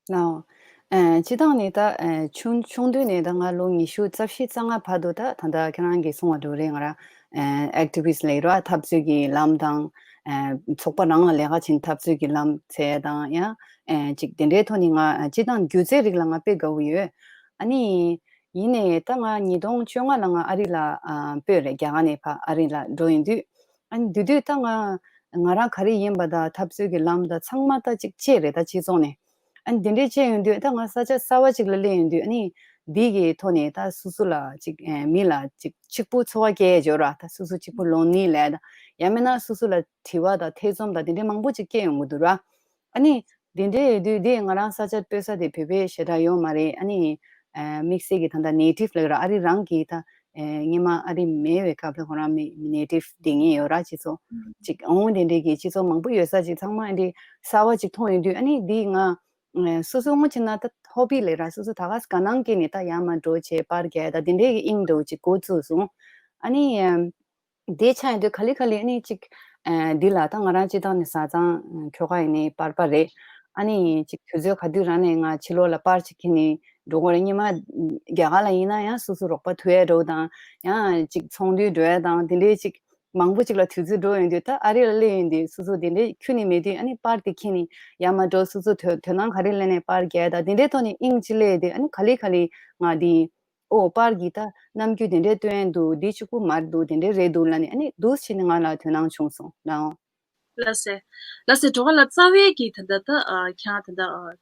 ལའོ། ཨ་སྤྱིར་བཏང་ནས་ད་ཨ་ཆུང་ཆུང་དུས་ནས་ད་ང་ལོ་ཉི་ཤུ་རྩ་བཞི་རྩ་ལྔ་བར་དུ་ད་ད་ལྟ་ཁྱེད་རང་གིས་གསུངས་པ་འདྲ་རེད། ང་རང་ཨ་ཨེག་ཊི་བི་སི་ཊི་ལབ་ར། འཐབ་རྩོད་ཀྱི་ལམ་དང་ཨ་ཚོགས་པ་རང་ལ་ལས་ཀ་བྱེད་འཐབ་རྩོད་ཀྱི་ལམ་བྱས་དང་ཡང་ཨ་ཅིག་དེ་འདྲའི་ཐོག་ནས་ང་ཨ་སྤྱིར་བཏང་སྒྱུ་རྩལ་རིགས་ལ་ང་དཔེ་དགའ་བོ་ཡོད། ཨ་ནི་ཡིན་ནའི་ད་ང་ཉིས་སྟོང་བཅོ་ལྔ་ལ་ང་ཨ་རི་ལ་ཨ་སྤོས་རེད། རྒྱ་གར་ནས་ཕར་ཨ་རི་ལ་འགྲོ་ཡོང་དུས། ཨ་ནི་དེ་དུས་ད་ང་ང་རང་ག་རེ་ཡིན་པ་དང་འཐབ་རྩོད་ཀྱི་ལམ་དང་ཚང་མ་ད་ཅིག་བཅད་རེད། ད་སྤྱི་ཚོགས་ནས་ ཨ་ནི་དེ་འདྲས་བྱས་ཡོང་དུས་ད་ང་ས་ཆ་གསར་བ་ཅིག་ལ་སླེབས་ཡོང་དུས་ཨ་ནི་འདི་གི་ཐོག་ནས་ད་སོ་སོ་ལ་ཅིག་ཨེ་མི་ལ་ཅིག་གཅིག་པུ་ཚོར་བ་སྐྱེ་ཡས་འབྱོར་བ། ད་སོ་སོ་གཅིག་པུ་ལོན་ལི་ལབ་ད་ཡང་མིན་ན་སོ་སོ་ལ་དྲི་བ་དང་ཐེ་ཚོམ་དང་དེ་འདྲས་མང་པོ་ཅིག་སྐྱེ་ཡོང་གི་འདུག་ར། ཨ་ནི་དེ་འདྲས་ཡོད་དུས་དེ་ང་རང་ས་ཆ་སྤོས་ས་དེ་བོད་པའི་ཞེ་དྲག་ཡོད་མ་རེད། ཨ་ནི་ཨེ་དམིགས་བསལ་གྱི་ད་ལྟ་ནེ་ཊིབ་ལབ་ར་ཨ་རི་རང་གི་ད་ཨེ་སྔོན་མ་ཨ་རི་མེད་པའི་སྐབས་ལ་ཁོ་རང་མི་ནེ་ཊིབ་དེ་ངེས་ཡོད་ར། སྤྱི་ཚོགས་ཅིག་འོང་དེ་འདྲས་ཀྱི་སྤྱི་ཚོགས་མང་པོ་ཡོད་ས་ཅིག་ཚང་མ་ཨ་འདྲས་གསར་བ་ཅིག་མཐོང་ཡོང་དུས་ཨ་ནི་འདི་ང་ཨེ་སོ་སོ་ངོ་ཆེ་ན་ད་ཧོ་བི་ལས་ར་སོ་སོ་ད་ག་དགའ་སྣང་སྐྱེས་ནས་ད་ཡར་མར་འགྲོ་བྱས་པར་རྒྱག་ད་དེ་འདྲས་ཀྱི་དབྱིངས་འགྲོ་ཅིག་འགོ་བཙུགས་སོང་། ཨ་ནི་ཨེམ། དེ་ཆགས་ཡོང་དུས་ག་ལེ་ག་ལེ་ཨ་ནི་ཅིག་ཨ་འདི་ལ་ད་ང་རང་སྤྱིར་བཏང་ནས་བཟའ་ཚང་ཁྱོ་ག་ཡིན་ནའི་པར་པ་རེད། ཨ་ནི་ཅིག་དུས་ཚོད་ག་དུས་རང་ནས་ང་ཕྱི་ལོགས་ལ་པར་ཅིག་འཁྱེར་ནས་འགྲོ་གི་རེད། སྔོན་མ་རྒྱ་གར་ལ་ཡིན་ན་ཡང་སོ་སོ་རོགས་པ་ཐུག་ཡས་འགྲོ་དང་ཡང་ཅིག་ཚོགས་འདུ་འགྲོ་ཡས་དང་དེ་འདྲའི་ཅིག་མང་པོ་ཅིག་ལ་དུས་ཚོད་འགྲོ་ཡོང་དུས་ད་ཨ་རི་ལ་སླེབས་ཡོང་དུས་སོ་སོ་དེ་འདྲའི་ཁྱོན་ནས་མེད་དུས་ཨ་ནི་པར་དེ་འཁྱེར་ནས་ཡར་མར་འགྲོ། སོ་སོ་དོ་དོ་སྣང་ག་རེ་སླེབས་ནས་པར་རྒྱག་ད་དེ་འདྲའི་ཐོག་ནས་དབྱིངས་ཅིག་སླེབས་དུས་ཨ་ནི་ག་ལེ་ག་ལེ་ང་དེ། ཨོ་པར་གྱི་ད་རྣམ་འགྱུར་དེ་འདྲའི་སྟོན་འདུག་འདི་གཅིག་པུ་མ་རེད་འདུག་དེ་འདྲའི་རེད་འདུག་ལབ་ནས་ཨ་ནི་འདུག་བྱས་ནས་ང་ལ་དོ་སྣང་བྱུང་སོང་ལགས། ལགས་སེ། ལགས་སེ། གྲོགས་ལ་རྩ་བའི་གི་ད་ལྟ་ད་ཨ་ཁྱེད་ད་ལྟ་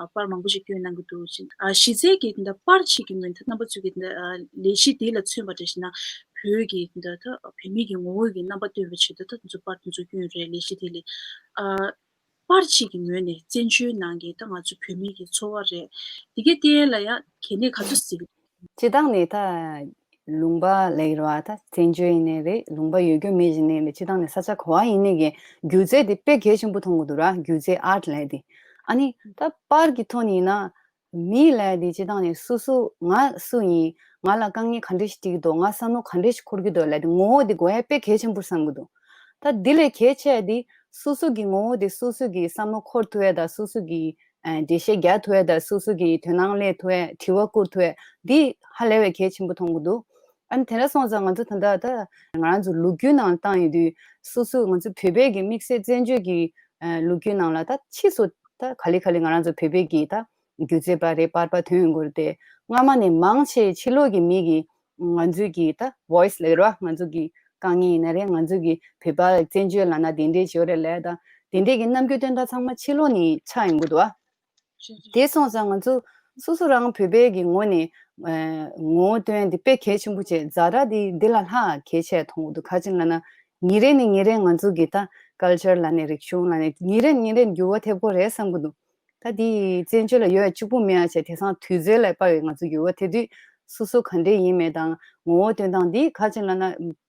ཨ་པར་མང་པོ་ཞིག་བསྐྱོན་གནང་གི་འདུག་ཅིང་ཨ་གཞི་རྩའི་གི་ད་ལྟ་པར་ཆས་ཀྱི་ངོས་ད་རྣམ་པ་ཚོས་ཀྱི་ད་ལྟ་ཨ་ལས་གཞི་དེ་ལ་མཚོན་པ་འདྲ་ཞིག་ན་བོད་ཀྱི་ད་ལྟ་ད་བོད་མི་གི་ངོ་བོ་གི་རྣམ་པ་སྟོན་པའི་ཆེད་དུ་ད་ད་ཚོ་པར་དེ་ཚོ་བསྐྱོན་རེད། ལས་གཞི་དེ་ལས་ཨ། པར་ཆས་ཀྱི་ངོས་ནས་བཙན་བྱོལ་ནང་གི་ད་ང་ཚོ་བོད་མི་གི་འཚོ་བ་རེད། དེ་གའི་ཐད་ལ་ཡང་གལ་གནད་ག་ཚོད་གཟིགས། སྤྱིར་བཏང་ནས་ད་ལུང་པ་ལབ་ཀྱི་རེད་བ། ད་བཙན་བྱོལ་ཡིན་ནའི་རེད། ལུང་པ་ཡོད་རྒྱུ་མེད་ཡིན་ནའི་རེད། སྤྱིར་བཏང་ནས་ས་ཆ་ག་བ་ཡིན་ནའི་གི་སྒྱུ་རྩལ་དེ་དཔེ་གལ་ཆེན་པོ་མཐོང་གི་འདུག་ར། སྒྱུ་རྩལ་ཨར་ཊི་ལབ་དེ། ཨ་ནི་ད་པར་གྱི་ཐོག་ནས་ཡིན་ན། མི་ལབ་དེ་སྤྱིར་བཏང་ནས་སོ་སོ་ང་སུ་ཡིན། ང་ལ་དཀའ་ངལ་ག་འདྲ་ཞིག་འཕྲད་ཀྱི་འདུག་ང་བསམ་བློ་ག་འདྲ་ཞིག་འཁོར་གྱི་འདུག་ལབ་དེ་ངོ་བོ་དེ་དགོས་ཡ་དཔེ་གལ་ཆེན་པོ་བསམ་གྱི་འདུག་ད་འདི་ལས་གལ་ཆེ་ཡ་དེ་སོ་སོ་གི་ངོ་བོ་དེ་སོ་སོ་གི་བསམ་བློ་འཁོར་ཐུབ་ཡ་དང་སོ་སོ་གི་ཨ་འགྲེལ་བཤད་རྒྱག་ཐུབ་ཡ་དང་སོ་སོ་གི་དོ་སྣང་སླེབས་ཐུབ་ཡ་དྲི་བ་བསྐུར་ཐུབ་ཡ་འདི་ཧ་ལས་པའི་གལ་ཆེན་པོ་མཐོང་གི་འདུག་ཨ་ནི་དེ་འདྲ་སོང་ཙང་ང་ཚོ་ད་ལྟ་ད་ང་རང་ཚོ་ལོ་རྒྱུས་ནང་བཏང་ཡོང་དུས་སོ་སོ་ང་ཚོ་བོད་པའི་གི་དམིགས་བསལ་བཙན་བྱོལ་གྱི་ཨ་ལོ་རྒྱུས་ནང་ལ་ད་ཕྱིས་སུ་ད་ག་ལེ་ག་ལེ་ང་རང་ཚོ་བོད་པའི་གི་ད། སྒྱུ་རྩལ་པ་རེད། པར་པ་ཐོན་ཡོང་གི་རེད་དེ། སྔ་མ་ནས་མང་ཆེ་ཕྱི་ལོགས་ཀྱི་མི་གིས་ང་ཚོའི་གི་ད་ཝོ་ཡི་སི་ལབ་ར། ང་ཚོ་གི་དཀའ་ངལ་ཡིན་ན་རེད། ང་ཚོ་གི་བོད་པ་བཙན་བྱོལ་ལབ་ན་དེ་འདྲས་ཡོད་རེད་ལབ་ད་དེ་འདྲས་ཀྱི་རྣམ་འགྱུར་སྟོན་སྟངས་ཚང་མ་ཕྱི་ལོགས་ནས་ཆགས་ཡོང་གི་འདུག་ཨ། དེ་སོང་ཙང་ང་ཚོ་སོ་སོ་རང་བོད་པའི་གི་ངོས་ནས་ཨ་ངོ་བོ་སྟོན་འདི་དཔེ་གལ་ཆེན་པོ་བྱས། ཛ་དྲག་འདི་འདི་ལ་ལྷག་གལ་ཆེ་མཐོང་གི་འདུག་ག་ཅི་ལབ་ན་ཉིན་རེ་ནས་ཉིན་རེ་ང་ཚོ་གི་ད་ཀལ་ཅར་ལབ་ནས་རིག་གཞུང་ལབ་ནས་ཉིན་རེ་ནས་ཉིན་རེ་འགྱུར་བ་ཐེབས་ཀྱི་རེད་བསམ་གི་འདུག་ད་དེ་བཙན་བྱོལ་ལ་ཡོད་གཅིག་པུ་མེད་ཡ་བྱས་དེང་སང་དུས་ཚོད་ལ་དཔག་པའི་ང་ཚོ་འགྱུར་བ་ཐེབས་དུས་སོ་སོ་ག་འདྲས་ཡིན་མེད་དང་ངོ་བོ་སྟོན་སྟངས་འདི་ག་ཅི་ལབ་ན་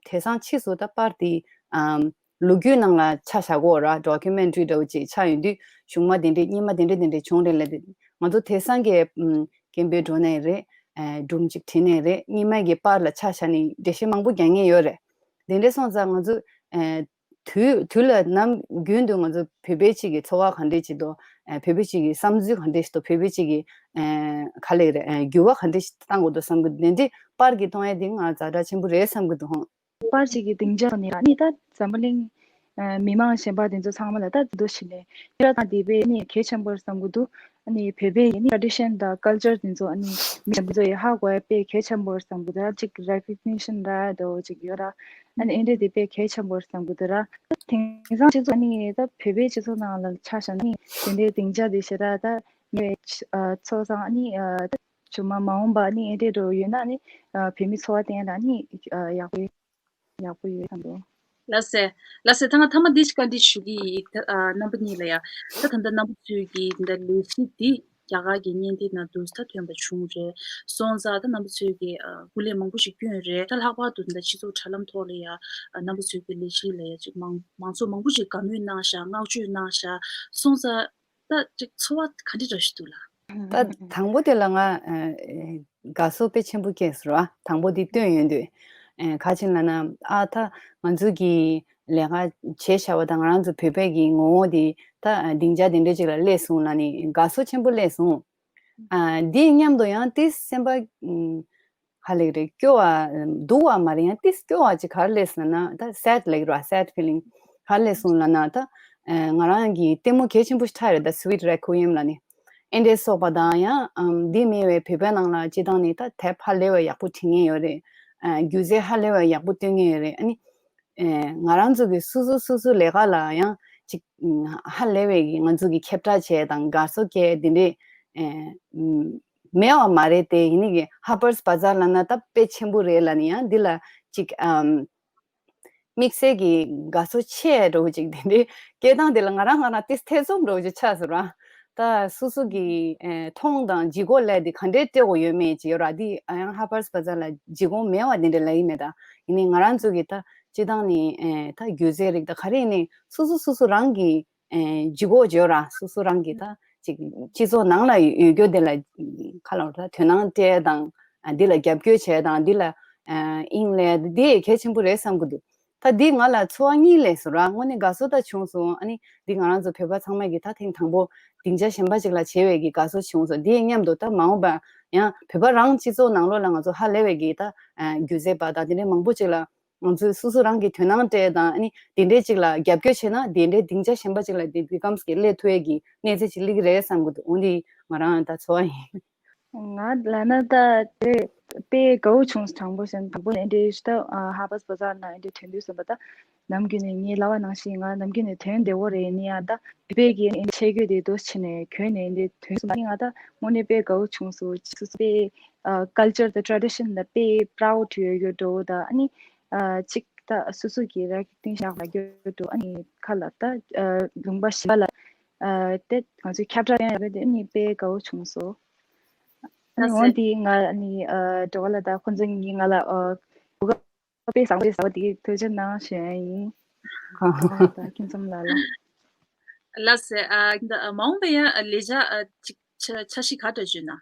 དེང་སང་ཕྱིས་སུ་ད་པར་དེ་ཨམ་ལོ་རྒྱུས་ནང་ལ་ཆ་བཞག་གོ་ར། ཌོ་ཀུ་མེན་ཊ་རི་འདྲ་བོ་ཅིག་ཆགས་ཡོང་དུས་གཞུག་མ་དེ་འདྲས་སྔོན་མ་དེ་འདྲས་དེ་འདྲས་བྱུང་རེད་ལབ་དེ་ང་ཚོ་དེང་སང་གི་ཨམ་སྐད་འབོད་འགྲོ་ནའི་རེད། ཨ་སྒྲུང་ཅིག་བྲིས་ནའི་རེད། སྔོན་མ་གི་པར་ལ་ཆ་བཞག་ནས་འགྲེལ་བཤད་མང་པོ་རྒྱག་མཁན་ཡོད་རེད། དེ་འདྲས་སོང་ཙང་ང་ཚོ་ཨ། དུས་དུས་ལ་ནམ་རྒྱུན་དུ་ང་ཚོ་བོད་པའི་ཅིག་གི་འཚོ་བ་ག་འདྲས་ཅིག་འདུག་ཨ་བོད་པའི་ཅིག་གི་བསམ་ཚུལ་ག་འདྲས་ཞིག་འདུག་བོད་པའི་ཅིག་གི་ཨ་ག་ལེ་རེད། ཨ་འགྱུར་བ་ག་འདྲས་ཞིག་བཏང་དགོས་འདུག་བསམ་གི་འདུག་དེ་འདྲས་པར་གྱི་མཐོང་ཡ་དེ་ང་ཛ་དྲག་ཆེན་པོ་རེད་བསམ་གི་འདུག་ཧང་། པར་ཅིག་གི་སྡིངས་ཆ་ནི་ལ་ནི་ད་འཛམ་བུ་གླིང་ཨ་མི་མང་གཞན་པ་དེ་ཚོ་ཚང་མ་ལ་ད་དེ་འདྲ་ཞིག་ནས་སྤྱིར་བཏང་དེ་དཔེ་ནི་གལ་ཆེན་པོ་རེད་བསམ་གི་འདུག་ཨ་ནི་བོད་པའི་ཡིན་ནི་ཊ་རེ་ཌི་ཤན་དང་ཀལ་ཅར་དེ་ཚོ་ཨ་ནི་མི་གཞན་པ་ཚོ་ཡི་ཧ་གོ་ཡ་དཔེ་གལ་ཆེན་པོ་རེད་བསམ་གི་འདུག་ད་ཅིག་རེ་ཀོག་ནི་ཤན་ར་འདྲ་བོ་ཅིག་ཡོད་ར། ཨ་ནི་ཨེ་འདྲས་དེ་དཔེ་གལ་ཆེན་པོ་རེད་བསམ་གི་འདུག་ར། དེང་སང་སྤྱི་ཚོགས་ཨ་ནི་ད་བོད་པའི་སྤྱི་ཚོགས་ནང་ལ་ཆ་བཞག་ན་ནི་དེ་འདྲའི་སྡིངས་ཆ་དེ་ཞེ་དྲག་ད་ཉེ་བའི་ཨ་ཚོགས་བསགས་ཨ་ནི་ཨ་ད་ཆུང་མ་མ་འོངས་པ་ཨ་ནི་ཨེ་འདྲས་འགྲོ་ཡོད་ན་ཨ་ནི་ཨ་བོད་མི་འཚོ་བ་བརྟན་ཡ་ལ་ཨ་ནི་ཨ་ཡག་པོ་ཡོད། ཡག་པོ་ཡོད་བསམ་འདུག་ལགས་སེ། ལགས་སེ། ད་ང་མཐའ་མ་འདི་ཞིག་བཀའ་འདྲི་ཞུ་གི་ཡིན། ད་ཨ་རྣམ་པ་གཉིས་ལ་ཡ། ད་ད་ལྟ་རྣམ་པ་ཚོས་ཀྱི་འདི་འདྲ་ལས་གཞི་འདི་རྒྱ་གར་གྱི་བརྙན་འཕྲིན་ནང་དུ་ད་ཐོན་པ་བྱུང་རེད། སོང་ཙང་ད་རྣམ་པ་ཚོས་ཀྱི་ཨ་སྐུ་ལས་མང་པོ་ཞིག་བསྐྱོན་རེད། ད་ལྷག་པར་དུ་འདི་འདྲ་སྤྱི་ཚོགས་དྲ་ལམ་ཐོག་ལ་ཡ་ཨ་རྣམ་པ་ཚོས་ཀྱི་ལས་གཞི་ལ་ཡ་ཅིག་མང་མང་ཚོགས་མང་པོ་ཞིག་དགའ་མོས་གནང་ཤག་བསྔགས་བརྗོད་གནང་ཤག་སོང་ཙང་། ད་ཅིག་ཚོར་བ་ག་འདྲ་འདྲ་ཞིག་འདུག་ལགས། ད་དང་པོ་དེ་ལ་ང་ཨ་དགའ་ཚོར་དཔེ་ཆེན་པོ་སྐྱེས་སོང་ར། དང་པོ་དེ་བཏོན་ཡོང་དུས་ཨ་ག་ཅི་ལབ་ན་ཨ་ད་ང་ཚོ་གི་ལས་ཀ་བྱས་བཞག་པ་དང་ང་རང་ཚོ་བོད་པའི་གི་ངོ་བོ་དེ་ད་སྡིངས་ཆ་དེ་འདྲ་ཅིག་ལ་སླེབས་སོང་ལབ་ནས་དགའ་ཚོར་ཆེན་པོ་སླེབས་སོང་། ཨ་འདི་མཉམ་དུ་ཡང་ཏིས་སེམས་པ་ཨ། ཧ་ལས་རེད། སྐྱོ་བ་སྡུག་པ་མ་རེད། ཡང་ཏིས་སྐྱོ་བ་ཅིག་ག་རེ་སླེབས་ཟེར་ན་ད་སེཌ་ལབ་ཀྱི་རེད་བ། སེཌ་ཕི་ལིང་ག་རེ་སླེབས་སོང་ལབ་ན་ད་ཨ་ང་རང་གི་ལྟད་མོ་གལ་ཆེན་པོ་ཞིག་ཆགས་ཡོད་རེད། ད་སི་ཝིཊ་རེ་ཀུ་ཡེམ་ལབ་ནས་ཨེ་འདྲས་སོགས་པ་དང་ཡང་ཨམ་འདི་མེད་པའི་བོད་པའི་ནང་ལ་སྤྱིར་བཏང་ནས་ད་དེབ་ཧ་ལས་པའི་ཡག་པོ་བྲིས་མཁན་ཡོད་རེད། ཨ་སྒྱུ་རྩལ་ཧ་ལས་པའི་ཡག་པོ་སྟོན་མཁན་ཡོད་རེད། ཨ་ནི་ཨེ་ང་རང་ཚོ་གི་སོ་སོ་སོ་སོའི་ལས་ཀ་ལ་ཡང་ ཅིག་ཧ་ལས་པའི་གི་ང་ཚོ་གི་ཁྱབ་བསྒྲགས་བྱས་དང་དགའ་བསུ་སྐྱེ་འདི་འདྲས་མེད་པ་མ་རེད་དེ། ཡིན་ནི་གི་Harper's Bazaar ལབ་ན་ད་དཔེ་ཆེན་པོ་རེད་ལབ་ནི་ཡང་འདི་ལ་ཅིག་དམིགས་བསལ་གྱི་དགའ་བསུ་ཆེ་འགྲོ་གི་ཅིག་དེ་འདྲའི་སྐད་གདངས་དེ་ལ་ང་རང་ང་རང་ཏིས་ཐེ་ཚོམ་འགྲོ་གི་ཆགས་སོང་ར། ད་སོ་སོ་གི་ཨེ་མཐོང་དང་ལྗིད་ཁོག་ལས་དེ་ག་འདྲའི་སྤྲད་དགོས་ཡོད་མེད་ཅིག་ཡོད་ར། དེ་ཡང་Harper's Bazaar ལ་ལྗིད་ཁོག་མེད་པ་དེ་འདྲ་ལབ་ཀྱི་མེད། ད་ཡིན་ནའི་ང་རང་ཚོ་གི་ད་སྤྱི་བཏང་ནི་ཨེ་ད་སྒྱུ་རྩལ་རིགས་ད་ག་རེ་ཡིན་ནའི་སོ་སོ་སོ་སོ་རང་གི་ཨེ་ལྗིད་ཁོག་ཅིག་ཡོད་ར། སོ་སོ་རང་གི་ད་ཅིག་སྤྱི་ཚོགས་ནང་ལ་ཡོད་རྒྱུ་དེ་ལ་ཁ་ལ་ད་དོ་སྣང་སྤྲད་དང་འདི་ལ་རྒྱབ་སྐྱོར་བྱས་དང་འདི་ལ་ཨ་དབྱིངས་ལས་འདི་གལ་ཆེན་པོ་རེད་བསམ་གི་འདུག་ད་འདི་ང་ལ་ཚོར་བ་གཉིས་སླེབས་སོང་ར། དངོས་གནས་དགའ་བསུ་ད་བྱུང་སོང་། ཨ་ནི་འདི་ང་རང་ཚོ་བོད་པ་ཚང་མ་གི་ད་ཐེངས་དང་པོ་སྡིངས་ཆ་གཞན་པ་ཅིག་ལ་བྱེད་པའི་གི་དགའ་བསུ་བྱུང་སོང་། འདི་མཉམ་དུ་ད་མ་འོངས་པ་ཡང་བོད་པ་རང་སྤྱི་ཚོགས་ནང་ལོགས་ལ་ང་ཚོ་ཧ་ལས་པའི་གི་ད་ཨ་སྒྱུ་རྩལ་པ་དང་དེ་འདྲའི་མང་པོ་ཅིག་ལ་ང་ཚོས་སོ་སོ་རང་གི་དོ་སྣང་སྤྲད་དང་ཨ་ནི་དེ་འདྲའི་ཅིག་ལ་རྒྱབ་སྐྱོར་བྱས་ན་དེ་འདྲའི་སྡིངས་ཆ་གཞན་པ་ཅིག་ལ་དེ་འདི་གམ་སྐད་སླེབས་ཐུབ་ཡས་ཀྱི་གནས་ཚད་ཅིག་སླེབས་ཀྱི་རེད་བསམ་གི་འདུག་འོན་ཏེ་ང་རང་ད་ཚོར་བ་ཡིན། ང་ལ་ན་ད་དེ་དཔེ་དགའ་བོ་བྱུང་སོང་། དང་པོ་བཞིན་དང་པོ་ནས་འདྲའི་ཞུ་ད་Harper's Bazaar ན་འདྲའི་ཐོན་དུས་ཙམ་པ་ད་ནམ་རྒྱུན་ནས་ངའི་ལབ་པ་ནང་བཞིན་ང་ནམ་རྒྱུན་ནས་ཐོན་བདེ་བོ་རེད། ཡིན་ཡང་ད་བོད་པའི་གི་ཆས་གོས་དེ་འདུག་བྱས་ནས་གྱོན་ནས་འདྲའི་ཐོན་སོང་། ང་ད་དངོས་གནས་དཔེ་དགའ་བོ་བྱུང་སོང་། ཅིག་སོ་སོ་དཔེ་ཨ་culture དང་tradition ལ་དཔེ་proud ཡོད་ཡོད་འགྲོ་ད། ཨ་ནི་ཨ་ཅིག་ད་སོ་སོ་གི་ར་གི་རྟིང་བཞག་ལ་རྒྱུ་འགྲོ། ཨ་ནི་ཁ་ལ་ད་ཨ་ལུང་པ་གཞན་པ་ལ་ཨ་དེ་ང་ཚོའི་ཁྱབ་བསྒྲགས་ཡང་ཡོད་དེ། ཨ་ནི་དཔེ་དགའ་བོ་བྱུང་སོང་། ཨ་ནི་ལགས་འོན་སེ། ཏེ་ང་ཨ་ནི་ཨ་འགྲོ་བ་ལ་ད་ཁོ་ཚོ་གཉིས་ང་ལ་ཨ་གོ་སྐབས་དཔེ་བཟང་པོ་རེད་ཟེར་བ་དེ་ཐུགས་རྗེ་གནང་ཞུ་ཡ་ཡིན། ཨ་ད་ཁྱིམ་ཚང་ལ་ལ། ལགས་སེ། ཨ་ད་མ་འོངས་པ་ཡང་ལས་བྱ་ཨ་ཅིག་འཆར་འཆར་གཞི་ག་འདྲ་བརྗོད་ན།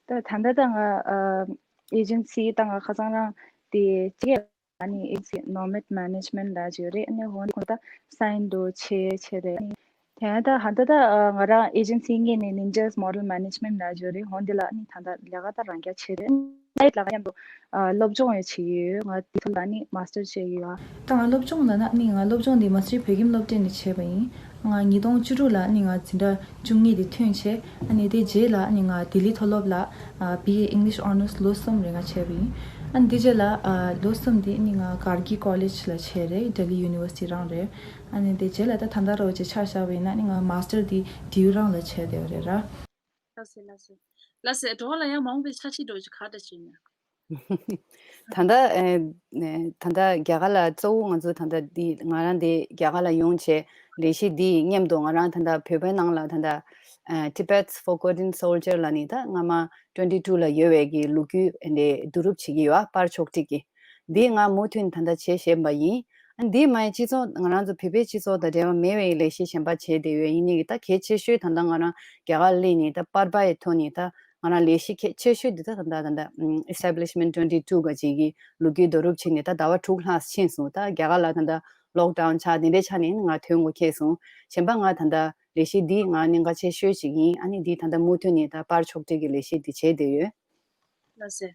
ད་ད་ལྟ་ད་ང་ཨ་agency ད་ང་ཁ་སང་རང་དེ་གཅིག་ཨ་ནི་agency Nomad Management ལ་བརྗོད་རེད། ཨ་ནི་ཧོན་ཁོང་ད་sign འགྲོ་ཆེ་ཆེ་རེད། ཨ་ནི་དེ་ད་ཧ་ད་ད་ང་རང་agency ངོས་ནས་Ninjas Model Management ལ་བརྗོད་རེད། ཧོན་དེ་ལ་ཨ་ནི་ད་ད་ལས་ཀ་ད་རང་རྒྱ་ཆེ་རེད། ཨ་ནི་ལ་མཉམ་དུ་ཨ་སློབ་སྦྱོང་ཡང་བྱེད་ཀྱི་ཡོད། ང་དེ་ཐོག་ལ་ཨ་ནི་master བྱེད་ཀྱི་ཡོད། ད་ང་སློབ་སྦྱོང་ལ་ན་ཨ་ནི་ང་སློབ་སྦྱོང་དེ་Master བོད་ཁྱིམ་སློབ་གྲྭ་ནས་བྱས་པ་ཡིན། ང་ཉིས་སྟོང་བཅུ་དྲུག་ལ་ཨ་ནི་ང་འཛིན་གྲྭ་བཅུ་གཉིས་དེ་ཐོན་བྱས། ཨ་ནི་དེ་རྗེས་ལ་ཨ་ནི་ང་ལྡི་ལི་མཐོ་སློབ་ལ་ཨ་B A English Honours ལོ་གསུམ་རེ་ང་བྱས་པ་ཡིན། ཨ་ནི་དེ་རྗེས་ལ་ཨ་ལོ་གསུམ་དེ་ཨ་ནི་ང་Gargi College ལ་བྱས་རེད། Delhi University རང་རེད། ཨ་ནི་དེ་རྗེས་ལ་ད་ད་ལྟ་རོ་ཅེ་ཆ་བཞག་པ་ཡིན་ན་ཨ་ནི་ང་Master དེ་ཌིའུ་རང་ལ་བྱས་བསྡད་པ་རེད་ར། ལགས་སེ་ལགས་སེ། ལགས་སེ་འགྲོ་བ་ལ་ཡང་མ་འོངས་པའི་འཆར་གཞི་འགྲོ་ཅིག་ག་འདྲ་བྱེད་ན། ད་ལྟ་ཨེ་ཨེ་ད་ལྟ་རྒྱ་གར་ལ་གཙོ་བོ་ང་ཚོ་ད་ལྟ་འདི་ང་རང་འདི་རྒྱ་གར་ལ་ཡོང་བྱས་ལས་གཞི་འདི་མཉམ་དུ་ང་རང་ད་ལྟ་བོད་པའི་ནང་ལ་ད་ལྟ་ཨེ་Tibet's Forgotten Soldier ལ་ནི་ད་སྔ་མ་twenty two ལ་ཡོད་པའི་གི་ལོ་རྒྱུས་འདི་བསྡུ་རུབ་བྱེད་ཀྱི་ཡོད། པར་ཕྱོགས་སྒྲིག་གི་འདི་ང་མུ་མཐུད་ད་ལྟ་བྱེད་བཞིན་པ་ཡིན། ཨ་འདི་མ་ཡིན་སྤྱི་ཚོགས་ང་རང་ཚོ་བོད་པའི་སྤྱི་ཚོགས་དང་འབྲེལ་བ་མེད་པའི་ལས་གཞི་གཞན་པ་བྱས་བསྡད་ཡོད། ཡིན་ནའི་གི་ད་གལ་ཆེ་ཤོས་ད་ལྟ་ང་རང་རྒྱ་གར་སླེབས་ནས་ད་པར་པ་ཡི་ཐོག་ནས་ད་ང་རང་ལས་གཞི་གལ་ཆེ་ཤོས་འདི་ད་ད་ལྟ་ད་ལྟ་ཨམ་Establishment twenty two ག་ཅིག་གི་ལོ་རྒྱུས་བསྡུ་རུབ་བྱས་ནས་ད་ཟླ་བ་དྲུག་ལྷག་ཕྱིན་སོང་། ད་རྒྱ་གར་ལ་ད་ལྟ་lockdown ཆགས་དེ་འདྲའི་ཆ་ནས་ང་ཐོན་དགོས་ཁེལ་སོང་། གཞན་པ་ང་ད་ལྟ་ལས་གཞི་འདི་ང་གནད་འགག་ཆེ་ཤོས་ཅིག་ཡིན། ཨ་ནི་འདི་ད་ལྟ་མུ་མཐུད་ནས་ད་པར་ཕྱོགས་སྒྲིག་གི་ལས་གཞི་འདི་བྱས་བསྡད་ཡོད། ལགས་སེ།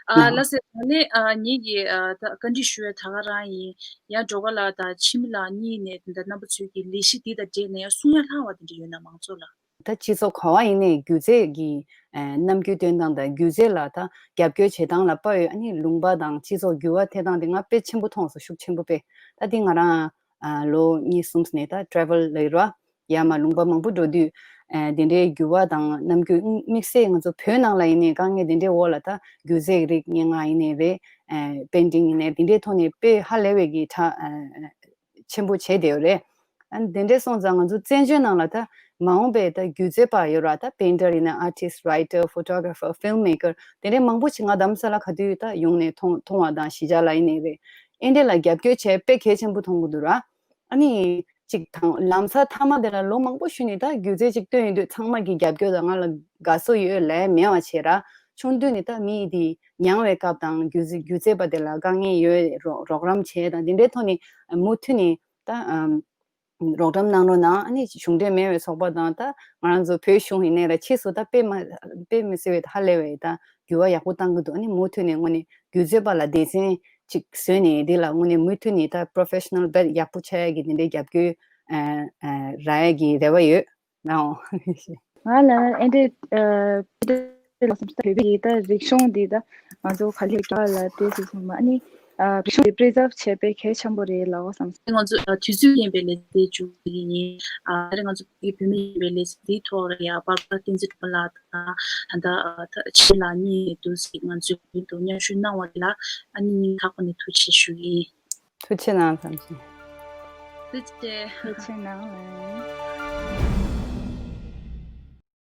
ཨ་ལགས་སེ། ད་ནས་ཨ་ངེད་ཀྱིས་ཨ་ད་བཀའ་འདྲི་ཞུ་བའི་ད་ག་རང་ཡིན། ཡང་འགྲོ་ག་ལ་ད་འཆི་མེད་ལགས་གཉིས་ནས་ད་རྣམ་པ་ཚོའི་གི་ལས་གཞི་འདི་དང་འབྲེལ་ནས་ཡང་གསུང་ཡ་ལྷག་པ་དེ་འདྲ་ཡོད་ན་མང་ཚོགས་ལ། ད་སྤྱི་ཚོགས་ག་བ་ཡིན་ནའི་སྒྱུ་རྩལ་གྱི་ཨ་རྣམ་འགྱུར་སྟོན་སྟངས་དང་སྒྱུ་རྩལ་ལ་ད་རྒྱབ་སྐྱོར་བྱེད་སྟངས་ལ་དཔག་ཡོད། ཨ་ནི་ལུང་པ་དང་སྤྱི་ཚོགས་འགྱུར་བ་ཐེབས་སྟངས་དེ་ང་དཔེ་ཆེན་པོ་མཐོང་སོང་། ཤུགས་ཆེན་པོ་དཔེ། ད་འདི་ང་རང་ཨ་ལོ་གཉིས་གསུམ་ནས་ད་travel ལ་ཡོད་ར། ཡར་མར་ལུང་པ་མང་པོ་འགྲོ་དུས་ཨ་དེ་འདྲའི་འགྱུར་བ་དང་རྣམ་འགྱུར་དམིགས་བསལ་ང་ཚོ་བོད་ནང་ལ་ཡིན་ནའི་དཀའ་ངལ་དེ་འདྲའི་འོག་ལ་ད་སྒྱུ་རྩལ་རིགས་སྙན་ངག་ཡིན་ནའི་རེད། ཨ་painting ཡིན་ནའི་དེ་འདྲའི་ཐོག་ནས་དཔེ་ཧ་ལས་པའི་གི་གྲ་ཨ་ཆེན་པོ་བྱས་བསྡད་ཡོད་རེད། ཨ་དེ་འདྲའི་སོང་ཙང་ང་ཚོ་བཙན་བྱོལ་ནང་ལ་ད་མ་འོངས་པའི་ད་སྒྱུ་རྩལ་པ་ཡོད་ར། ད་painter ཡིན་ན་artist, writer, photographer, filmmaker དེ་འདྲའི་མང་པོ་ཞིག་ང་རྡ་རམ་ས་ལ་ག་དུས་ད་ཡོང་ནས་མཐོང་མཐོང་བ་དང་གཞིས་ཆགས་ལ་ཡིན་ནའི་རེད། ཨེ་འདྲ་ལ་རྒྱབ་སྐྱོར་བྱས་དཔེ་གལ་ཆེན་པོ་མཐོང་གི་འདུག་ར། ཨ་ནི་ཅིག་དང་ལམ་སང་མཐའ་མ་དེ་ལ་ལོ་མང་པོ་ཞུས་ནས་ད་སྒྱུ་རྩལ་ཅིག་སྟོན་ཡོང་དུས་ཚང་མ་གི་རྒྱབ་སྐྱོར་དང་ང་ལ་དགའ་བསུ་ཡོད་ལས་མེད་པ་བྱས་ར། ཆུང་དུས་ནས་ད་མི་དེ་མྱངས་པའི་སྐབས་དང་སྒྱུ་རྩལ་སྒྱུ་རྩལ་པ་དེ་ལ་དཀའ་ངལ་ཡོད་རོགས་རོགས་རམ་བྱས་དང་དེ་འདྲའི་ཐོག་ནས་མུ་མཐུད་ནས་ད་ཨམ་རོགས་རམ་གནང་རོགས་གནང་། ཨ་ནི་གཞུང་འབྲེལ་མེད་པའི་ཚོགས་པ་དང་ད་ང་རང་ཚོ་བོད་གཞུང་ཡིན་ནའི་ར་ཕྱིས་སུ་ད་དཔེ་མ་དཔེ་མི་སྲིད་པའི་ཧ་ལས་པའི་ད་འགྱུར་བ་ཡག་པོ་བཏང་གི་འདུག་ཨ་ནི་མུ་མཐུད་ནས་དངོས་གནས་སྒྱུ་རྩལ་པ་ལ་སྡེ་ཚན་ཅིག་བཟོས་ནས་འདི་ལ་དངོས་གནས་མུ་མཐུད་ནས་ད་professional དཔེ་ཡག་པོ་ཆགས་ཡ་གི་དེ་འདྲའི་རྒྱབ་སྐྱོར་ཨ་ཨ་རག་ཡ་གི་རེ་བ་ཡོད་ནའོ། ང་ལ་ཨེ་འདྲའི་ཨ་ལ་སེམས་བོད་པའི་ད་རིག་གཞུང་འདི་ད་ང་ཚོ་ག་ལེར་རྒྱ་གར་ལ་དེ་སོང་མ་ཨ་ནི་ ཨ་རིག་གཞུང་འདི་པི་རི་ཛརབ་བྱས་པས་གལ་ཆེན་པོ་རེད་ལབ་བསམ། ང་ཚོ་ཨ་དུས་ཚོད་རྐྱེན་པས་ལས་དེ་མཇུག་སྒྲིལ་གྱི་ཡིན། ཨ་ད་རེས་ང་ཚོ་བོད་ཀྱི་བུད་མེད་ཡིན་པའི་ལས་འཛིན་འདིའི་ཐོག་ལ་ཡ་པར་པར་བསྟན་འཛིན་གྲུབ་པ་ལགས་དང་ད་ལྟ་ཨ་ད་ཆེ་ལགས་གཉིས་འདུག་སེ་ང་ཚོའི་མདུན་དུ་མཉམ་ཞུགས་གནང་བ་དེ་ལ་ཨ་ནི་སྙིང་ཐག་པ་ནས་ཐུགས་རྗེ་ཆེ་ཞུ་གི་ཡིན། ཐུགས་རྗེ་གནང་བསམ་ཞིང་། ཐུགས་རྗེ་ཆེ། ཐུགས་རྗེ་གནང་ལགས།